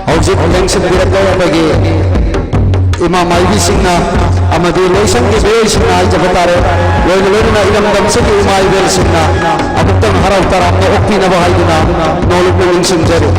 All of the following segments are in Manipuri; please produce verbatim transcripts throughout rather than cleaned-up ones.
ꯍꯧꯖꯤꯛ ꯂꯦꯡꯁꯤꯟꯕꯤꯔꯛꯄ ꯑꯩꯈꯣꯏꯒꯤ ꯏꯃꯥ ꯃꯥꯏꯕꯤꯁꯤꯡꯅ ꯑꯃꯗꯤ ꯂꯣꯏꯁꯪꯒꯤ ꯃꯤꯑꯣꯏꯁꯤꯡꯅ ꯍꯥꯏꯖꯕ ꯇꯥꯔꯦ, ꯂꯣꯏꯅ ꯂꯣꯏꯅꯅ ꯏꯔꯝꯗꯝꯁꯤꯒꯤ ꯏꯃꯥ ꯏꯕꯦꯜꯁꯤꯡꯅ ꯑꯃꯨꯛꯇꯪ ꯍꯔꯥꯎ ꯇꯔꯥꯝꯅ ꯑꯣꯛꯄꯤꯅꯕ ꯍꯥꯏꯗꯨꯅ ꯅꯣꯂꯨꯛꯅ ꯅꯤꯡꯁꯤꯡꯖꯔꯤ꯫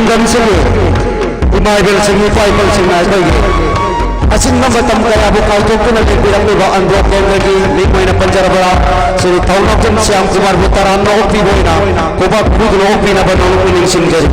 ꯂꯝꯁꯤꯒꯤ ꯏꯃꯥ ꯏꯕꯦꯜꯁꯤꯡ, ꯏꯄꯥ ꯏꯄꯨꯁꯤꯡꯅ ꯑꯩꯈꯣꯏꯒꯤ ꯑꯁꯤꯟꯕ ꯃꯇꯝ ꯀꯌꯥꯕꯨ ꯀꯥꯏꯊꯣꯛꯇꯨꯅ ꯂꯦꯡꯕꯤꯔꯛꯂꯤꯕ ꯑꯟꯗ꯭ꯔꯣ ꯀꯦꯟꯗ꯭ꯔꯒꯤ ꯃꯤꯡ ꯑꯣꯏꯅ ꯄꯟꯖꯔꯕ ꯁ꯭ꯔꯤ ꯊꯧꯅꯥꯎꯖꯝ ꯁ꯭ꯌꯥꯝ ꯀꯨꯃꯥꯔꯕꯨ ꯇꯔꯥꯝꯅ ꯑꯣꯛꯄꯤꯕ ꯑꯣꯏꯅ ꯈꯨꯕꯥꯛ ꯈꯨꯗꯨꯅ ꯑꯣꯛꯄꯤꯅꯕ ꯅꯣꯡꯃ ꯅꯤꯡꯁꯤꯡꯖꯔꯤ꯫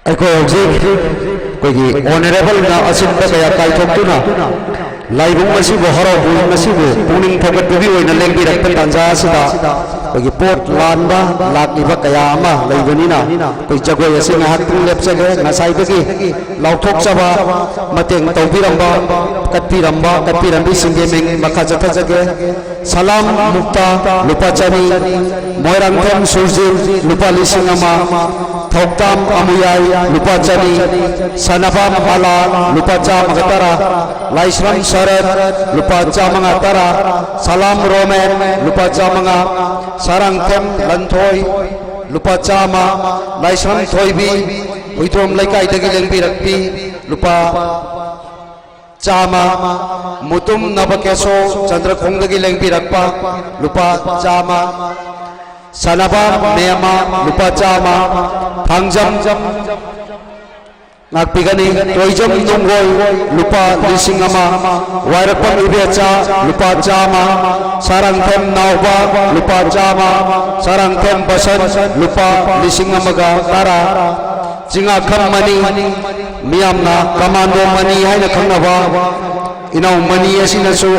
ꯑꯩꯈꯣꯏ ꯍꯧꯖꯤꯛ ꯑꯩꯈꯣꯏꯒꯤ ꯑꯣꯅꯔꯦꯕꯜꯅ ꯑꯁꯤꯟꯕ ꯀꯌꯥ ꯀꯥꯏꯊꯣꯛꯇꯨꯅ ꯂꯥꯏꯕꯨꯡ ꯑꯁꯤꯕꯨ, ꯍꯔꯥꯎ ꯀꯨꯝꯍꯩ ꯑꯁꯤꯕꯨ ꯄꯨꯛꯅꯤꯡ ꯊꯧꯒꯠꯄꯒꯤ ꯑꯣꯏꯅ ꯂꯦꯡꯕꯤꯔꯛꯄ ꯇꯥꯟꯖꯥ ꯑꯁꯤꯗ ꯑꯩꯈꯣꯏꯒꯤ ꯄꯣꯠ ꯂꯥꯟꯕ ꯂꯥꯛꯂꯤꯕ ꯀꯌꯥ ꯑꯃ ꯂꯩꯕꯅꯤꯅ ꯑꯩꯈꯣꯏ ꯖꯒꯣꯏ ꯑꯁꯤ ꯉꯥꯏꯍꯥꯛꯇꯪ ꯂꯦꯞꯆꯒꯦ꯫ ꯉꯁꯥꯏꯗꯒꯤ ꯂꯥꯎꯊꯣꯛꯆꯕ, ꯃꯇꯦꯡ ꯇꯧꯕꯤꯔꯝꯕ, ꯀꯠꯄꯤꯔꯝꯕ, ꯀꯠꯄꯤꯔꯝꯕꯤꯁꯤꯡꯒꯤ ꯃꯤꯡ ꯃꯈꯥ ꯆꯠꯊꯖꯒꯦ꯫ ꯁꯂꯥꯝ ꯃꯨꯛꯇꯥ ꯂꯨꯄꯥ ꯆꯅꯤ, ꯃꯣꯏꯔꯥꯡꯊꯦꯝ ꯁꯨꯔꯖꯤꯠ ꯂꯨꯄꯥ ꯂꯤꯁꯤꯡ ꯑꯃ, ꯊꯧꯇꯥꯝ ꯑꯃꯨꯌꯥꯏ ꯂꯨꯄꯥ ꯆꯅꯤ, ꯁꯅꯥꯕꯝ ꯃꯂꯥ ꯂꯨꯄꯥ ꯆꯥꯝꯃꯒ ꯇꯔꯥ, ꯂꯥꯏꯁ꯭ꯔꯝ ꯁꯔꯠ ꯂꯨꯄꯥ ꯆꯥꯝꯃꯉꯥ ꯇꯔꯥ, ꯁꯂꯥꯝ ꯔꯣꯃꯦꯟ ꯂꯨꯄꯥ ꯆꯥꯝꯃꯉꯥ, ꯁꯥꯔꯥꯡꯊꯦꯝ ꯂꯟꯊꯣꯏ ꯂꯨꯄꯥ ꯆꯥꯝꯃ, ꯂꯥꯏꯁ꯭ꯔꯝ ꯊꯣꯏꯕꯤ ꯍꯨꯏꯗ꯭ꯔꯣꯝ ꯂꯩꯀꯥꯏꯗꯒꯤ ꯂꯦꯡꯕꯤꯔꯛꯄꯤ ꯂꯨꯄꯥ ꯆꯥꯝꯃ, ꯃꯨꯇꯨꯝ ꯅꯕꯀꯦꯁꯣ ꯆꯟꯗ꯭ꯔꯈꯣꯡꯗꯒꯤ ꯂꯦꯡꯕꯤꯔꯛꯄ ꯂꯨꯄꯥ ꯆꯥꯝꯃ, ꯁꯅꯥꯕꯝ ꯃꯦꯃ ꯂꯨꯄꯥ ꯆꯥꯝꯃ, ꯊꯥꯡꯖꯝ ꯉꯥꯛꯄꯤꯒꯅꯤ, ꯇꯣꯏꯖꯝ ꯅꯨꯡꯒꯣꯜ ꯂꯨꯄꯥ ꯂꯤꯁꯤꯡ ꯑꯃ, ꯋꯥꯏꯔꯛꯄꯝ ꯏꯕꯦꯆꯥ ꯂꯨꯄꯥ ꯆꯥꯝꯃ, ꯁꯥꯔꯥꯡꯊꯦꯝ ꯅꯥꯎꯕ ꯂꯨꯄꯥ ꯆꯥꯝꯃ, ꯁꯥꯔꯥꯡꯊꯦꯝ ꯕꯁꯟ ꯂꯨꯄꯥ ꯂꯤꯁꯤꯡ ꯑꯃꯒ ꯇꯔꯥ, ꯆꯤꯡꯉꯥꯈꯝ ꯃꯅꯤ, ꯃꯤꯌꯥꯝꯅ ꯀꯃꯥꯟꯗꯣ ꯃꯅꯤ ꯍꯥꯏꯅ ꯈꯪꯅꯕ ꯏꯅꯥꯎ ꯃꯅꯤ ꯑꯁꯤꯅꯁꯨ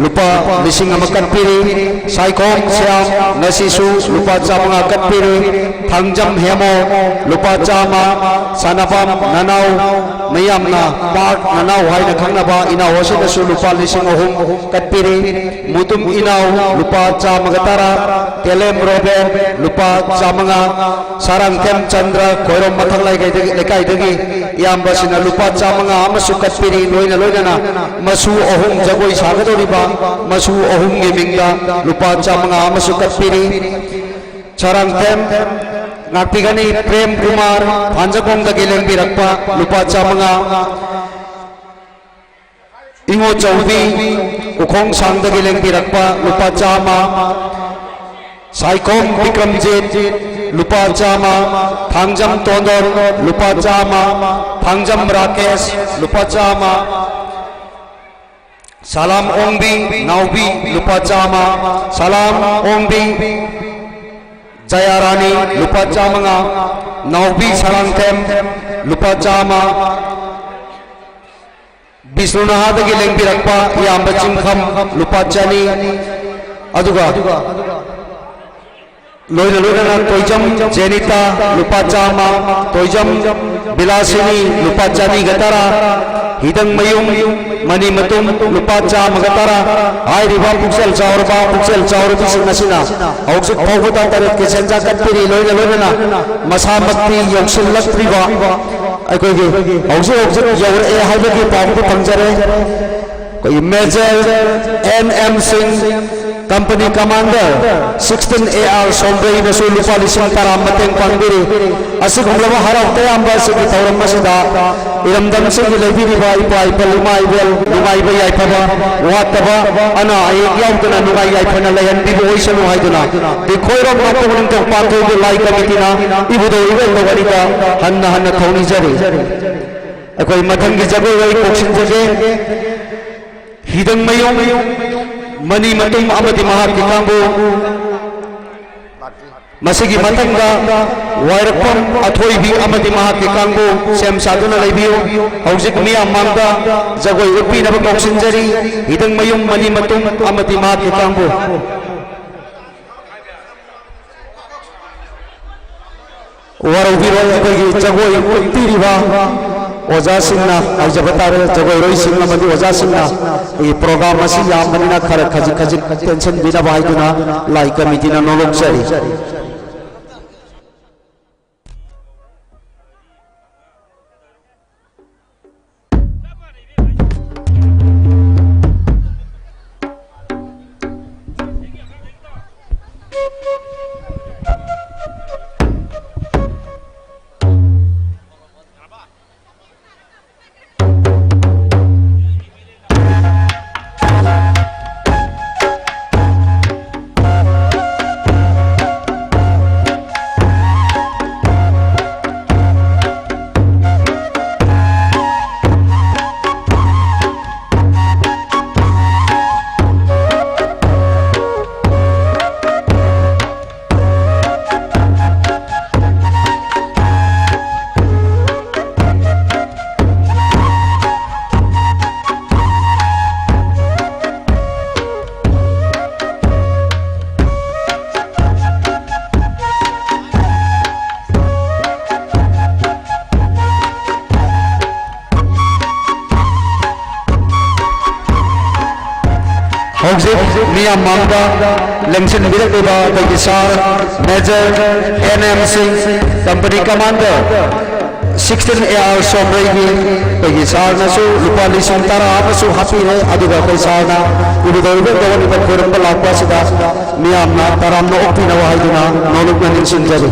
ꯂꯨꯄꯥ ꯂꯤꯁꯤꯡ ꯑꯃ ꯀꯠꯄꯤꯔꯤ꯫ ꯁꯥꯏꯈꯣꯝ ꯁ꯭ꯌꯥꯝ ꯉꯁꯤꯁꯨ ꯂꯨꯄꯥ ꯆꯥꯃꯉꯥ ꯀꯠꯄꯤꯔꯤ꯫ ꯊꯥꯡꯖꯝ ꯍꯦꯃꯣ ꯂꯨꯄꯥ ꯆꯥꯝꯃ꯫ ꯁꯥꯅꯄꯥꯝ ꯅꯅꯥꯎ, ꯃꯤꯌꯥꯝꯅ ꯄꯥꯔꯠ ꯅꯅꯥꯎ ꯍꯥꯏꯅ ꯈꯪꯅꯕ ꯏꯅꯥꯎ ꯑꯁꯤꯅꯁꯨ ꯂꯨꯄꯥ ꯂꯤꯁꯤꯡ ꯑꯍꯨꯝ ꯀꯠꯄꯤꯔꯤ꯫ ꯃꯨꯇꯨꯝ ꯏꯅꯥꯎ ꯂꯨꯄꯥ ꯆꯥꯝꯃꯒ ꯇꯔꯥ꯫ ꯇꯦꯂꯦꯝ ꯔꯣꯕꯦꯟ ꯂꯨꯄꯥ ꯆꯥꯃꯉꯥ꯫ ꯁꯥꯔꯥꯡꯊꯦꯝ ꯆꯟꯗ꯭ꯔ ꯈꯣꯏꯔꯣꯝ ꯃꯊꯛ ꯂꯩꯀꯥꯏꯗꯒꯤ, ꯂꯩꯀꯥꯏꯗꯒꯤ ꯏꯌꯥꯝꯕꯁꯤꯅ ꯂꯨꯄꯥ ꯆꯥꯃꯉꯥ ꯑꯃꯁꯨ ꯀꯠꯄꯤꯔꯤ꯫ ꯂꯣꯏꯅ ꯂꯣꯏꯅꯅ ꯃꯁꯨ ꯑꯍꯨꯝ ꯖꯒꯣꯏ ꯁꯥꯒꯗꯧꯔꯤꯕ ꯃꯁꯨ ꯑꯍꯨꯝꯒꯤ ꯃꯤꯡꯗ ꯂꯨꯄꯥ ꯆꯥꯃꯉꯥ ꯑꯃꯁꯨ ꯀꯠꯄꯤꯔꯤ꯫ ꯁꯥꯔꯥꯡꯊꯦꯝ ꯉꯥꯛꯄꯤꯒꯅꯤ ꯄ꯭ꯔꯦꯝ ꯀꯨꯃꯥꯔ ꯐꯥꯟꯖꯈꯣꯡꯗꯒꯤ ꯂꯦꯡꯕꯤꯔꯛꯄ ꯂꯨꯄꯥ ꯆꯥꯃꯉꯥ꯫ ꯏꯉꯣ ꯆꯧꯕꯤ ꯎꯈꯣꯡ ꯁꯥꯡꯗꯒꯤ ꯂꯦꯡꯕꯤꯔꯛꯄ ꯂꯨꯄꯥ ꯆꯥꯝꯃ꯫ ꯁꯥꯏꯈꯣꯝ ꯕꯤꯀ꯭ꯔꯝꯖꯤꯠ ꯂꯨꯄꯥ ꯆꯥꯝꯃ꯫ ꯊꯥꯡꯖꯝ ꯇꯣꯟꯗꯣꯟ ꯂꯨꯄꯥ ꯆꯥꯝꯃ꯫ ꯊꯥꯡꯖꯝ ꯔꯥꯀꯦꯁ ꯂꯨꯄꯥ ꯆꯥꯝꯃ꯫ ꯁꯂꯥꯝ ꯑꯣꯡꯕꯤ ꯅꯥꯎꯕꯤ ꯂꯨꯄꯥ ꯆꯥꯝꯃ꯫ ꯁꯂꯥꯝ ꯑꯣꯡꯕꯤ ꯖꯌꯥꯔꯥꯅꯤ ꯂꯨꯄꯥ ꯆꯥꯃꯉꯥ꯫ ꯅꯥꯎꯕꯤ ꯁꯔꯥꯡꯊꯦꯝ ꯂꯨꯄꯥ ꯆꯥꯝꯃ꯫ ꯕꯤꯁꯅꯨꯅꯍꯥꯗꯒꯤ ꯂꯦꯡꯕꯤꯔꯛꯄ ꯏꯌꯥꯝꯕ ꯆꯤꯡꯈꯝ ꯂꯨꯄꯥ ꯆꯅꯤ꯫ ꯑꯗꯨꯒ ꯂꯣꯏꯅ ꯂꯣꯏꯅꯅ ꯇꯣꯏꯖꯝ ꯖꯦꯅꯤꯇꯥ ꯂꯨꯄꯥ ꯆꯥꯝꯃ, ꯇꯣꯏꯖꯝ ꯕꯤꯂꯥꯁꯤꯅꯤ ꯂꯨꯄꯥ ꯆꯅꯤꯒ ꯇꯔꯥ, ꯍꯤꯗꯪꯃꯌꯨꯝ ꯃꯅꯤꯃꯇꯨꯝ ꯂꯨꯄꯥ ꯆꯥꯝꯃꯒ ꯇꯔꯥ꯫ ꯍꯥꯏꯔꯤꯕ ꯄꯨꯛꯆꯦꯜ ꯆꯥꯎꯔꯕ ꯄꯨꯛꯆꯦꯜ ꯆꯥꯎꯔꯕꯤꯁꯤꯡ ꯑꯁꯤꯅ ꯍꯧꯖꯤꯛ ꯐꯥꯎꯕꯗ ꯇꯔꯦꯠꯀꯤ ꯁꯦꯟꯖꯥ ꯀꯠꯄꯤꯔꯤ꯫ ꯂꯣꯏꯅ ꯂꯣꯏꯅꯅ ꯃꯁꯥꯃꯛꯇꯤ ꯌꯧꯁꯤꯜꯂꯛꯇ꯭ꯔꯤꯕ ꯑꯩꯈꯣꯏꯒꯤ ꯍꯧꯖꯤꯛ ꯍꯧꯖꯤꯛ ꯌꯧꯔꯛꯑꯦ ꯍꯥꯏꯕꯒꯤ ꯄꯥꯎꯗꯤ ꯐꯪꯖꯔꯦ꯫ ꯑꯩꯈꯣꯏꯒꯤ major N M Singh, company commander sixteen A R ꯁꯣꯝꯕ꯭ꯔꯩꯅꯁꯨ ꯂꯨꯄꯥ ꯂꯤꯁꯤꯡ ꯇꯔꯥ ꯃꯇꯦꯡ ꯄꯥꯡꯕꯤꯔꯤ꯫ ꯑꯁꯤꯒꯨꯝꯂꯕ ꯍꯔꯥꯎ ꯇꯌꯥꯝꯕ ꯑꯁꯤꯒꯤ ꯊꯧꯔꯝ ꯑꯁꯤꯗ ꯏꯔꯝꯗꯝꯁꯤꯡꯒꯤ ꯂꯩꯕꯤꯔꯤꯕ ꯏꯄꯥ ꯏꯄꯜ ꯏꯃꯥ ꯏꯕꯦꯜ ꯅꯨꯡꯉꯥꯏꯕ ꯌꯥꯏꯐꯕ ꯋꯥꯠꯇꯕ ꯑꯅꯥ ꯑꯌꯦꯛ ꯌꯥꯎꯗꯅ ꯅꯨꯡꯉꯥꯏ ꯌꯥꯏꯐꯅ ꯂꯩꯍꯟꯕꯤꯕ ꯑꯣꯏꯁꯅꯨ ꯍꯥꯏꯗꯨꯅ ꯏꯈꯣꯏꯔꯣꯝ ꯄꯨꯛꯅꯤꯡꯊꯧ ꯄꯥꯟꯊꯣꯏꯕꯨ ꯂꯥꯏ ꯀꯃꯤꯇꯤꯅ ꯏꯕꯨꯙꯧ ꯏꯕꯦꯜꯗ ꯋꯥꯔꯤꯗ ꯍꯟꯅ ꯍꯟꯅ ꯊꯧꯅꯤꯖꯔꯤ꯫ ꯑꯩꯈꯣꯏ ꯃꯊꯪꯒꯤ ꯖꯒꯣꯏ ꯋꯥꯔꯤ ꯀꯧꯁꯤꯟꯖꯒꯦ꯫ ꯍꯤꯗꯪꯃꯌꯨꯝ ꯃꯅꯤꯃꯇꯨꯝ ꯑꯃꯗꯤ ꯃꯍꯥꯛꯀꯤ ꯀꯥꯡꯕꯨ꯫ ꯃꯁꯤꯒꯤ ꯃꯊꯪꯗ ꯋꯥꯏꯔꯛꯐꯝ ꯑꯊꯣꯏꯕꯤ ꯑꯃꯗꯤ ꯃꯍꯥꯛꯀꯤ ꯀꯥꯡꯕꯨ ꯁꯦꯝ ꯁꯥꯗꯨꯅ ꯂꯩꯕꯤꯌꯨ꯫ ꯍꯧꯖꯤꯛ ꯃꯤꯌꯥꯝ ꯃꯥꯡꯗ ꯖꯒꯣꯏ ꯎꯠꯄꯤꯅꯕ ꯀꯧꯁꯤꯟꯖꯔꯤ꯫ ꯍꯤꯗꯪꯃꯌꯨꯝ ꯃꯅꯤꯃꯇꯨꯝ ꯑꯃꯗꯤ ꯃꯍꯥꯛꯀꯤ ꯀꯥꯡꯕꯨ꯫ ꯋꯥꯔꯧꯕꯤꯔꯣꯏ, ꯑꯩꯈꯣꯏꯒꯤ ꯖꯒꯣꯏ ꯎꯠꯄꯤꯔꯤꯕ ꯑꯣꯖꯥꯁꯤꯡꯅ ꯍꯥꯏꯖꯕ ꯇꯥꯔꯦ, ꯖꯒꯣꯏꯔꯣꯏꯁꯤꯡ ꯑꯃꯗꯤ ꯑꯣꯖꯥꯁꯤꯡꯅ ꯑꯩꯈꯣꯏꯒꯤ program ꯑꯁꯤ ꯌꯥꯝꯕꯅꯤꯅ ꯈꯔ ꯈꯖꯤꯛ ꯈꯖꯤꯛ ꯇꯦꯟꯁꯤꯟꯕꯤꯅꯕ ꯍꯥꯏꯗꯨꯅ ꯂꯥꯏ ꯀꯃꯤꯇꯤꯅ ꯅꯣꯂꯣꯛꯆꯔꯤ꯫ ꯍꯧꯖꯤꯛ ꯃꯤꯌꯥꯝ ꯃꯥꯡꯗ ꯂꯦꯡꯁꯤꯟꯕꯤꯔꯛꯂꯤꯕ ꯑꯩꯈꯣꯏꯒꯤ sir Major N M Singh, Company Commander, sixteen A R ꯁꯣꯝꯔꯩꯒꯤ ꯑꯩꯈꯣꯏꯒꯤ sir ꯅꯁꯨ ꯂꯨꯄꯥ ꯂꯤꯁꯤꯡ ꯇꯔꯥ ꯑꯃꯁꯨ ꯍꯥꯞꯄꯤꯔꯦ꯫ ꯑꯗꯨꯒ ꯑꯩꯈꯣꯏ sir ꯅ ꯏꯕꯨꯙꯧ ꯏꯕꯦꯟꯗꯧꯕ ꯅꯨꯃꯤꯠ ꯈꯣꯏꯔꯝꯕ ꯂꯥꯛꯄ ꯑꯁꯤꯗ ꯃꯤꯌꯥꯝꯅ ꯇꯔꯥꯝꯅ ꯑꯣꯛꯄꯤꯅꯕ ꯍꯥꯏꯗꯨꯅ ꯅꯣꯂꯨꯛꯅ ꯅꯤꯡꯁꯤꯡꯖꯔꯤ꯫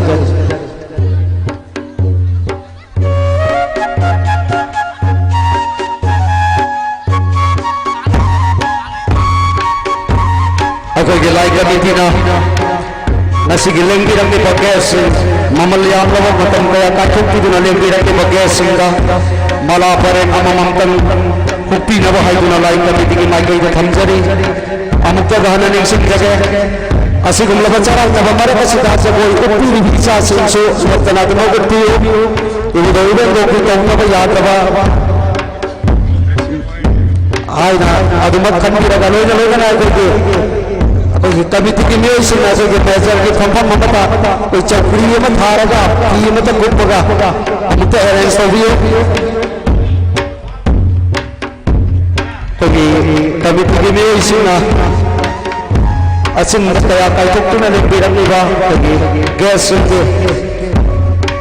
ꯑꯩꯈꯣꯏꯒꯤ ꯂꯥꯏ ꯀꯃꯤꯇꯤꯅ ꯉꯁꯤꯒꯤ ꯂꯦꯡꯕꯤꯔꯛꯂꯤꯕ guest ꯁꯤꯡ, ꯃꯃꯜ ꯌꯥꯝꯂꯕ ꯃꯇꯝ ꯀꯌꯥ ꯀꯥꯏꯊꯣꯛꯄꯤꯗꯨꯅ ꯂꯦꯡꯕꯤꯔꯛꯂꯤꯕ guest ꯁꯤꯡꯗ ꯃꯂꯥ ꯄꯔꯦꯡ ꯑꯃꯃꯝꯇꯪ ꯍꯨꯛꯄꯤꯅꯕ ꯍꯥꯏꯗꯨꯅ ꯂꯥꯏ ꯀꯃꯤꯇꯤꯒꯤ ꯃꯥꯏꯀꯩꯗ ꯊꯝꯖꯔꯤ꯫ ꯑꯃꯨꯛꯇꯒ ꯍꯟꯅ ꯅꯤꯡꯁꯤꯡꯖꯒꯦ, ꯑꯁꯤꯒꯨꯝꯂꯕ ꯆꯔꯥꯡꯅꯕ ꯃꯔꯛ ꯑꯁꯤꯗ ꯖꯒꯣꯏ ꯎꯠꯄꯤꯔꯤꯕ ꯏꯆꯥꯁꯤꯡꯁꯨ ꯂꯦꯞꯇꯅ ꯑꯗꯨꯃꯛ ꯎꯠꯄꯤꯌꯨ꯫ ꯏꯕꯨꯙꯧ ꯏꯕꯦꯟꯗꯧꯒꯤ ꯇꯧꯗꯕ ꯌꯥꯗꯕ ꯍꯥꯏꯅ ꯑꯗꯨꯃꯛ ꯈꯟꯕꯤꯔꯒ ꯂꯣꯏꯅ ꯂꯣꯏꯅꯅ ꯑꯩꯈꯣꯏꯒꯤ, ꯑꯩꯈꯣꯏꯒꯤ ꯀꯃꯤꯇꯤꯒꯤ ꯃꯤꯑꯣꯏꯁꯤꯡꯅ ꯑꯩꯈꯣꯏꯒꯤ ꯃꯦꯖꯔꯒꯤ ꯐꯝꯐꯝ ꯑꯃꯗ ꯑꯩꯈꯣꯏ ꯆꯧꯀ꯭ꯔꯤ ꯑꯃ ꯊꯥꯔꯒ ꯐꯤ ꯑꯃꯇ ꯀꯨꯞꯄꯒ ꯑꯃꯨꯛꯇ ꯑꯦꯔꯦꯟꯖ ꯇꯧꯕꯤꯌꯨ꯫ ꯑꯩꯈꯣꯏꯒꯤ ꯀꯃꯤꯇꯤꯒꯤ ꯃꯤꯑꯣꯏꯁꯤꯡꯅ ꯑꯆꯤꯟꯕ ꯀꯌꯥ ꯀꯥꯏꯊꯣꯛꯇꯨꯅ ꯂꯦꯡꯕꯤꯔꯛꯂꯤꯕ ꯑꯩꯈꯣꯏꯒꯤ ꯒꯦꯁꯁꯤꯡꯒꯤ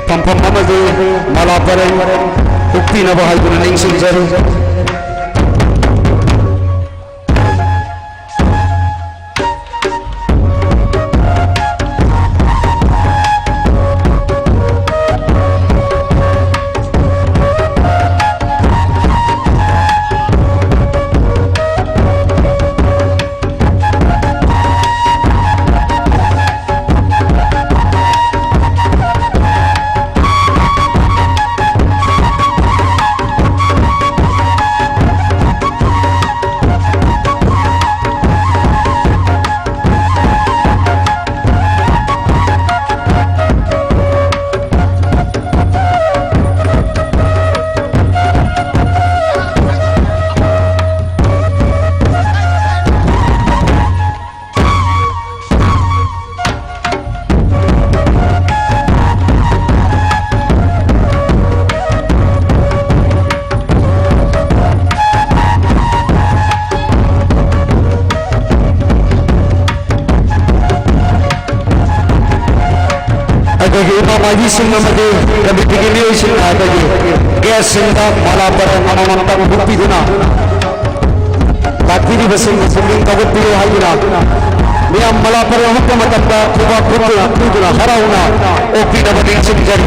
ꯐꯝꯐꯝ ꯑꯃꯗꯤ ꯃꯂꯥ ꯄꯔꯦꯡ ꯎꯠꯄꯤꯅꯕ ꯍꯥꯏꯗꯨꯅ ꯅꯤꯡꯁꯤꯡꯖꯔꯤ꯫ ꯑꯩꯈꯣꯏꯒꯤ ꯏꯃꯥ ꯃꯥꯏꯕꯤꯁꯤꯡ ꯑꯃꯗꯤ ꯀꯃꯤꯇꯤꯒꯤ ꯃꯤꯑꯣꯏꯁꯤꯡꯅ ꯑꯩꯈꯣꯏꯒꯤ ꯒꯦꯁꯁꯤꯡꯗ ꯃꯂꯥ ꯄꯔꯦꯡ ꯑꯃꯃꯝꯇꯪ ꯍꯨꯛꯄꯤꯗꯨꯅ ꯂꯥꯛꯄꯤꯔꯤꯕꯁꯤꯡꯕꯨ ꯄꯨꯛꯅꯤꯡ ꯊꯧꯒꯠꯄꯤꯌꯨ ꯍꯥꯏꯗꯨꯅ ꯃꯤꯌꯥꯝ ꯃꯂꯥ ꯄꯔꯦꯡ ꯍꯨꯛꯄ ꯃꯇꯝꯗ ꯈꯨꯕꯥꯛ ꯈꯨꯗꯨꯅ ꯈꯨꯗꯨꯅ ꯍꯔꯥꯎꯅ ꯑꯣꯛꯄꯤꯅꯕ ꯅꯤꯡꯁꯤꯡꯖꯔꯤ꯫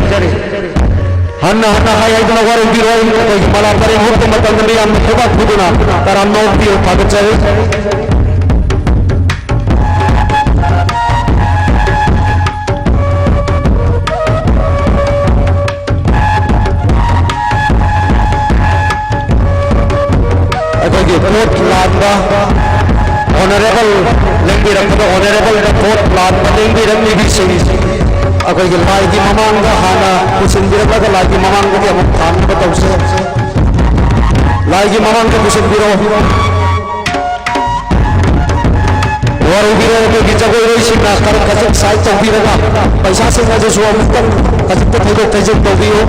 ꯍꯟꯅ ꯍꯟꯅ ꯍꯥꯏ ꯍꯥꯏꯗꯨꯅ ꯋꯥꯔꯧꯕꯤꯔꯣꯏ꯫ ꯑꯩꯈꯣꯏꯒꯤ ꯃꯂꯥ ꯄꯔꯦꯡ ꯍꯨꯛꯄ ꯃꯇꯝꯗ ꯃꯤꯌꯥꯝꯅ ꯈꯨꯕꯥꯛ ꯈꯨꯗꯨꯅ ꯇꯔꯥꯝꯅ ꯑꯣꯛꯄꯤꯌꯨ꯫ ꯊꯥꯒꯠꯆꯔꯤ꯫ ꯑꯩꯈꯣꯏꯒꯤ ꯄꯣꯠ ꯂꯥꯟꯕ, ꯑꯣꯅꯔꯦꯕꯜ ꯂꯦꯡꯕꯤꯔꯛꯄꯗ ꯑꯣꯅꯔꯦꯕꯜꯗ ꯚꯣꯠ ꯂꯥꯟꯕ ꯂꯦꯡꯕꯤꯔꯛꯂꯤꯕꯤꯁꯤꯡ ꯑꯩꯈꯣꯏꯒꯤ ꯂꯥꯏꯒꯤ ꯃꯃꯥꯡꯗ ꯍꯥꯟꯅ ꯄꯨꯁꯤꯟꯕꯤꯔꯛꯂꯒ ꯂꯥꯏꯒꯤ ꯃꯃꯥꯡꯗꯒꯤ ꯑꯃꯨꯛ ꯊꯥꯅꯕ ꯇꯧꯁꯦ꯫ ꯂꯥꯏꯒꯤ ꯃꯃꯥꯡꯗ ꯄꯨꯁꯤꯟꯕꯤꯔꯣ꯫ ꯋꯥꯔꯧꯕꯤꯔꯣ, ꯑꯩꯈꯣꯏꯒꯤ ꯖꯒꯣꯏꯔꯣꯏꯁꯤꯡꯅ ꯈꯔ ꯈꯖꯤꯛ ꯁꯥꯏꯠ ꯇꯧꯕꯤꯔꯒ ꯄꯩꯁꯥꯁꯤꯡ ꯑꯗꯨꯁꯨ ꯑꯃꯨꯛꯇꯪ ꯈꯖꯤꯛꯇ ꯊꯩꯗꯣꯛ ꯊꯩꯖꯤꯟ ꯇꯧꯕꯤꯌꯨ꯫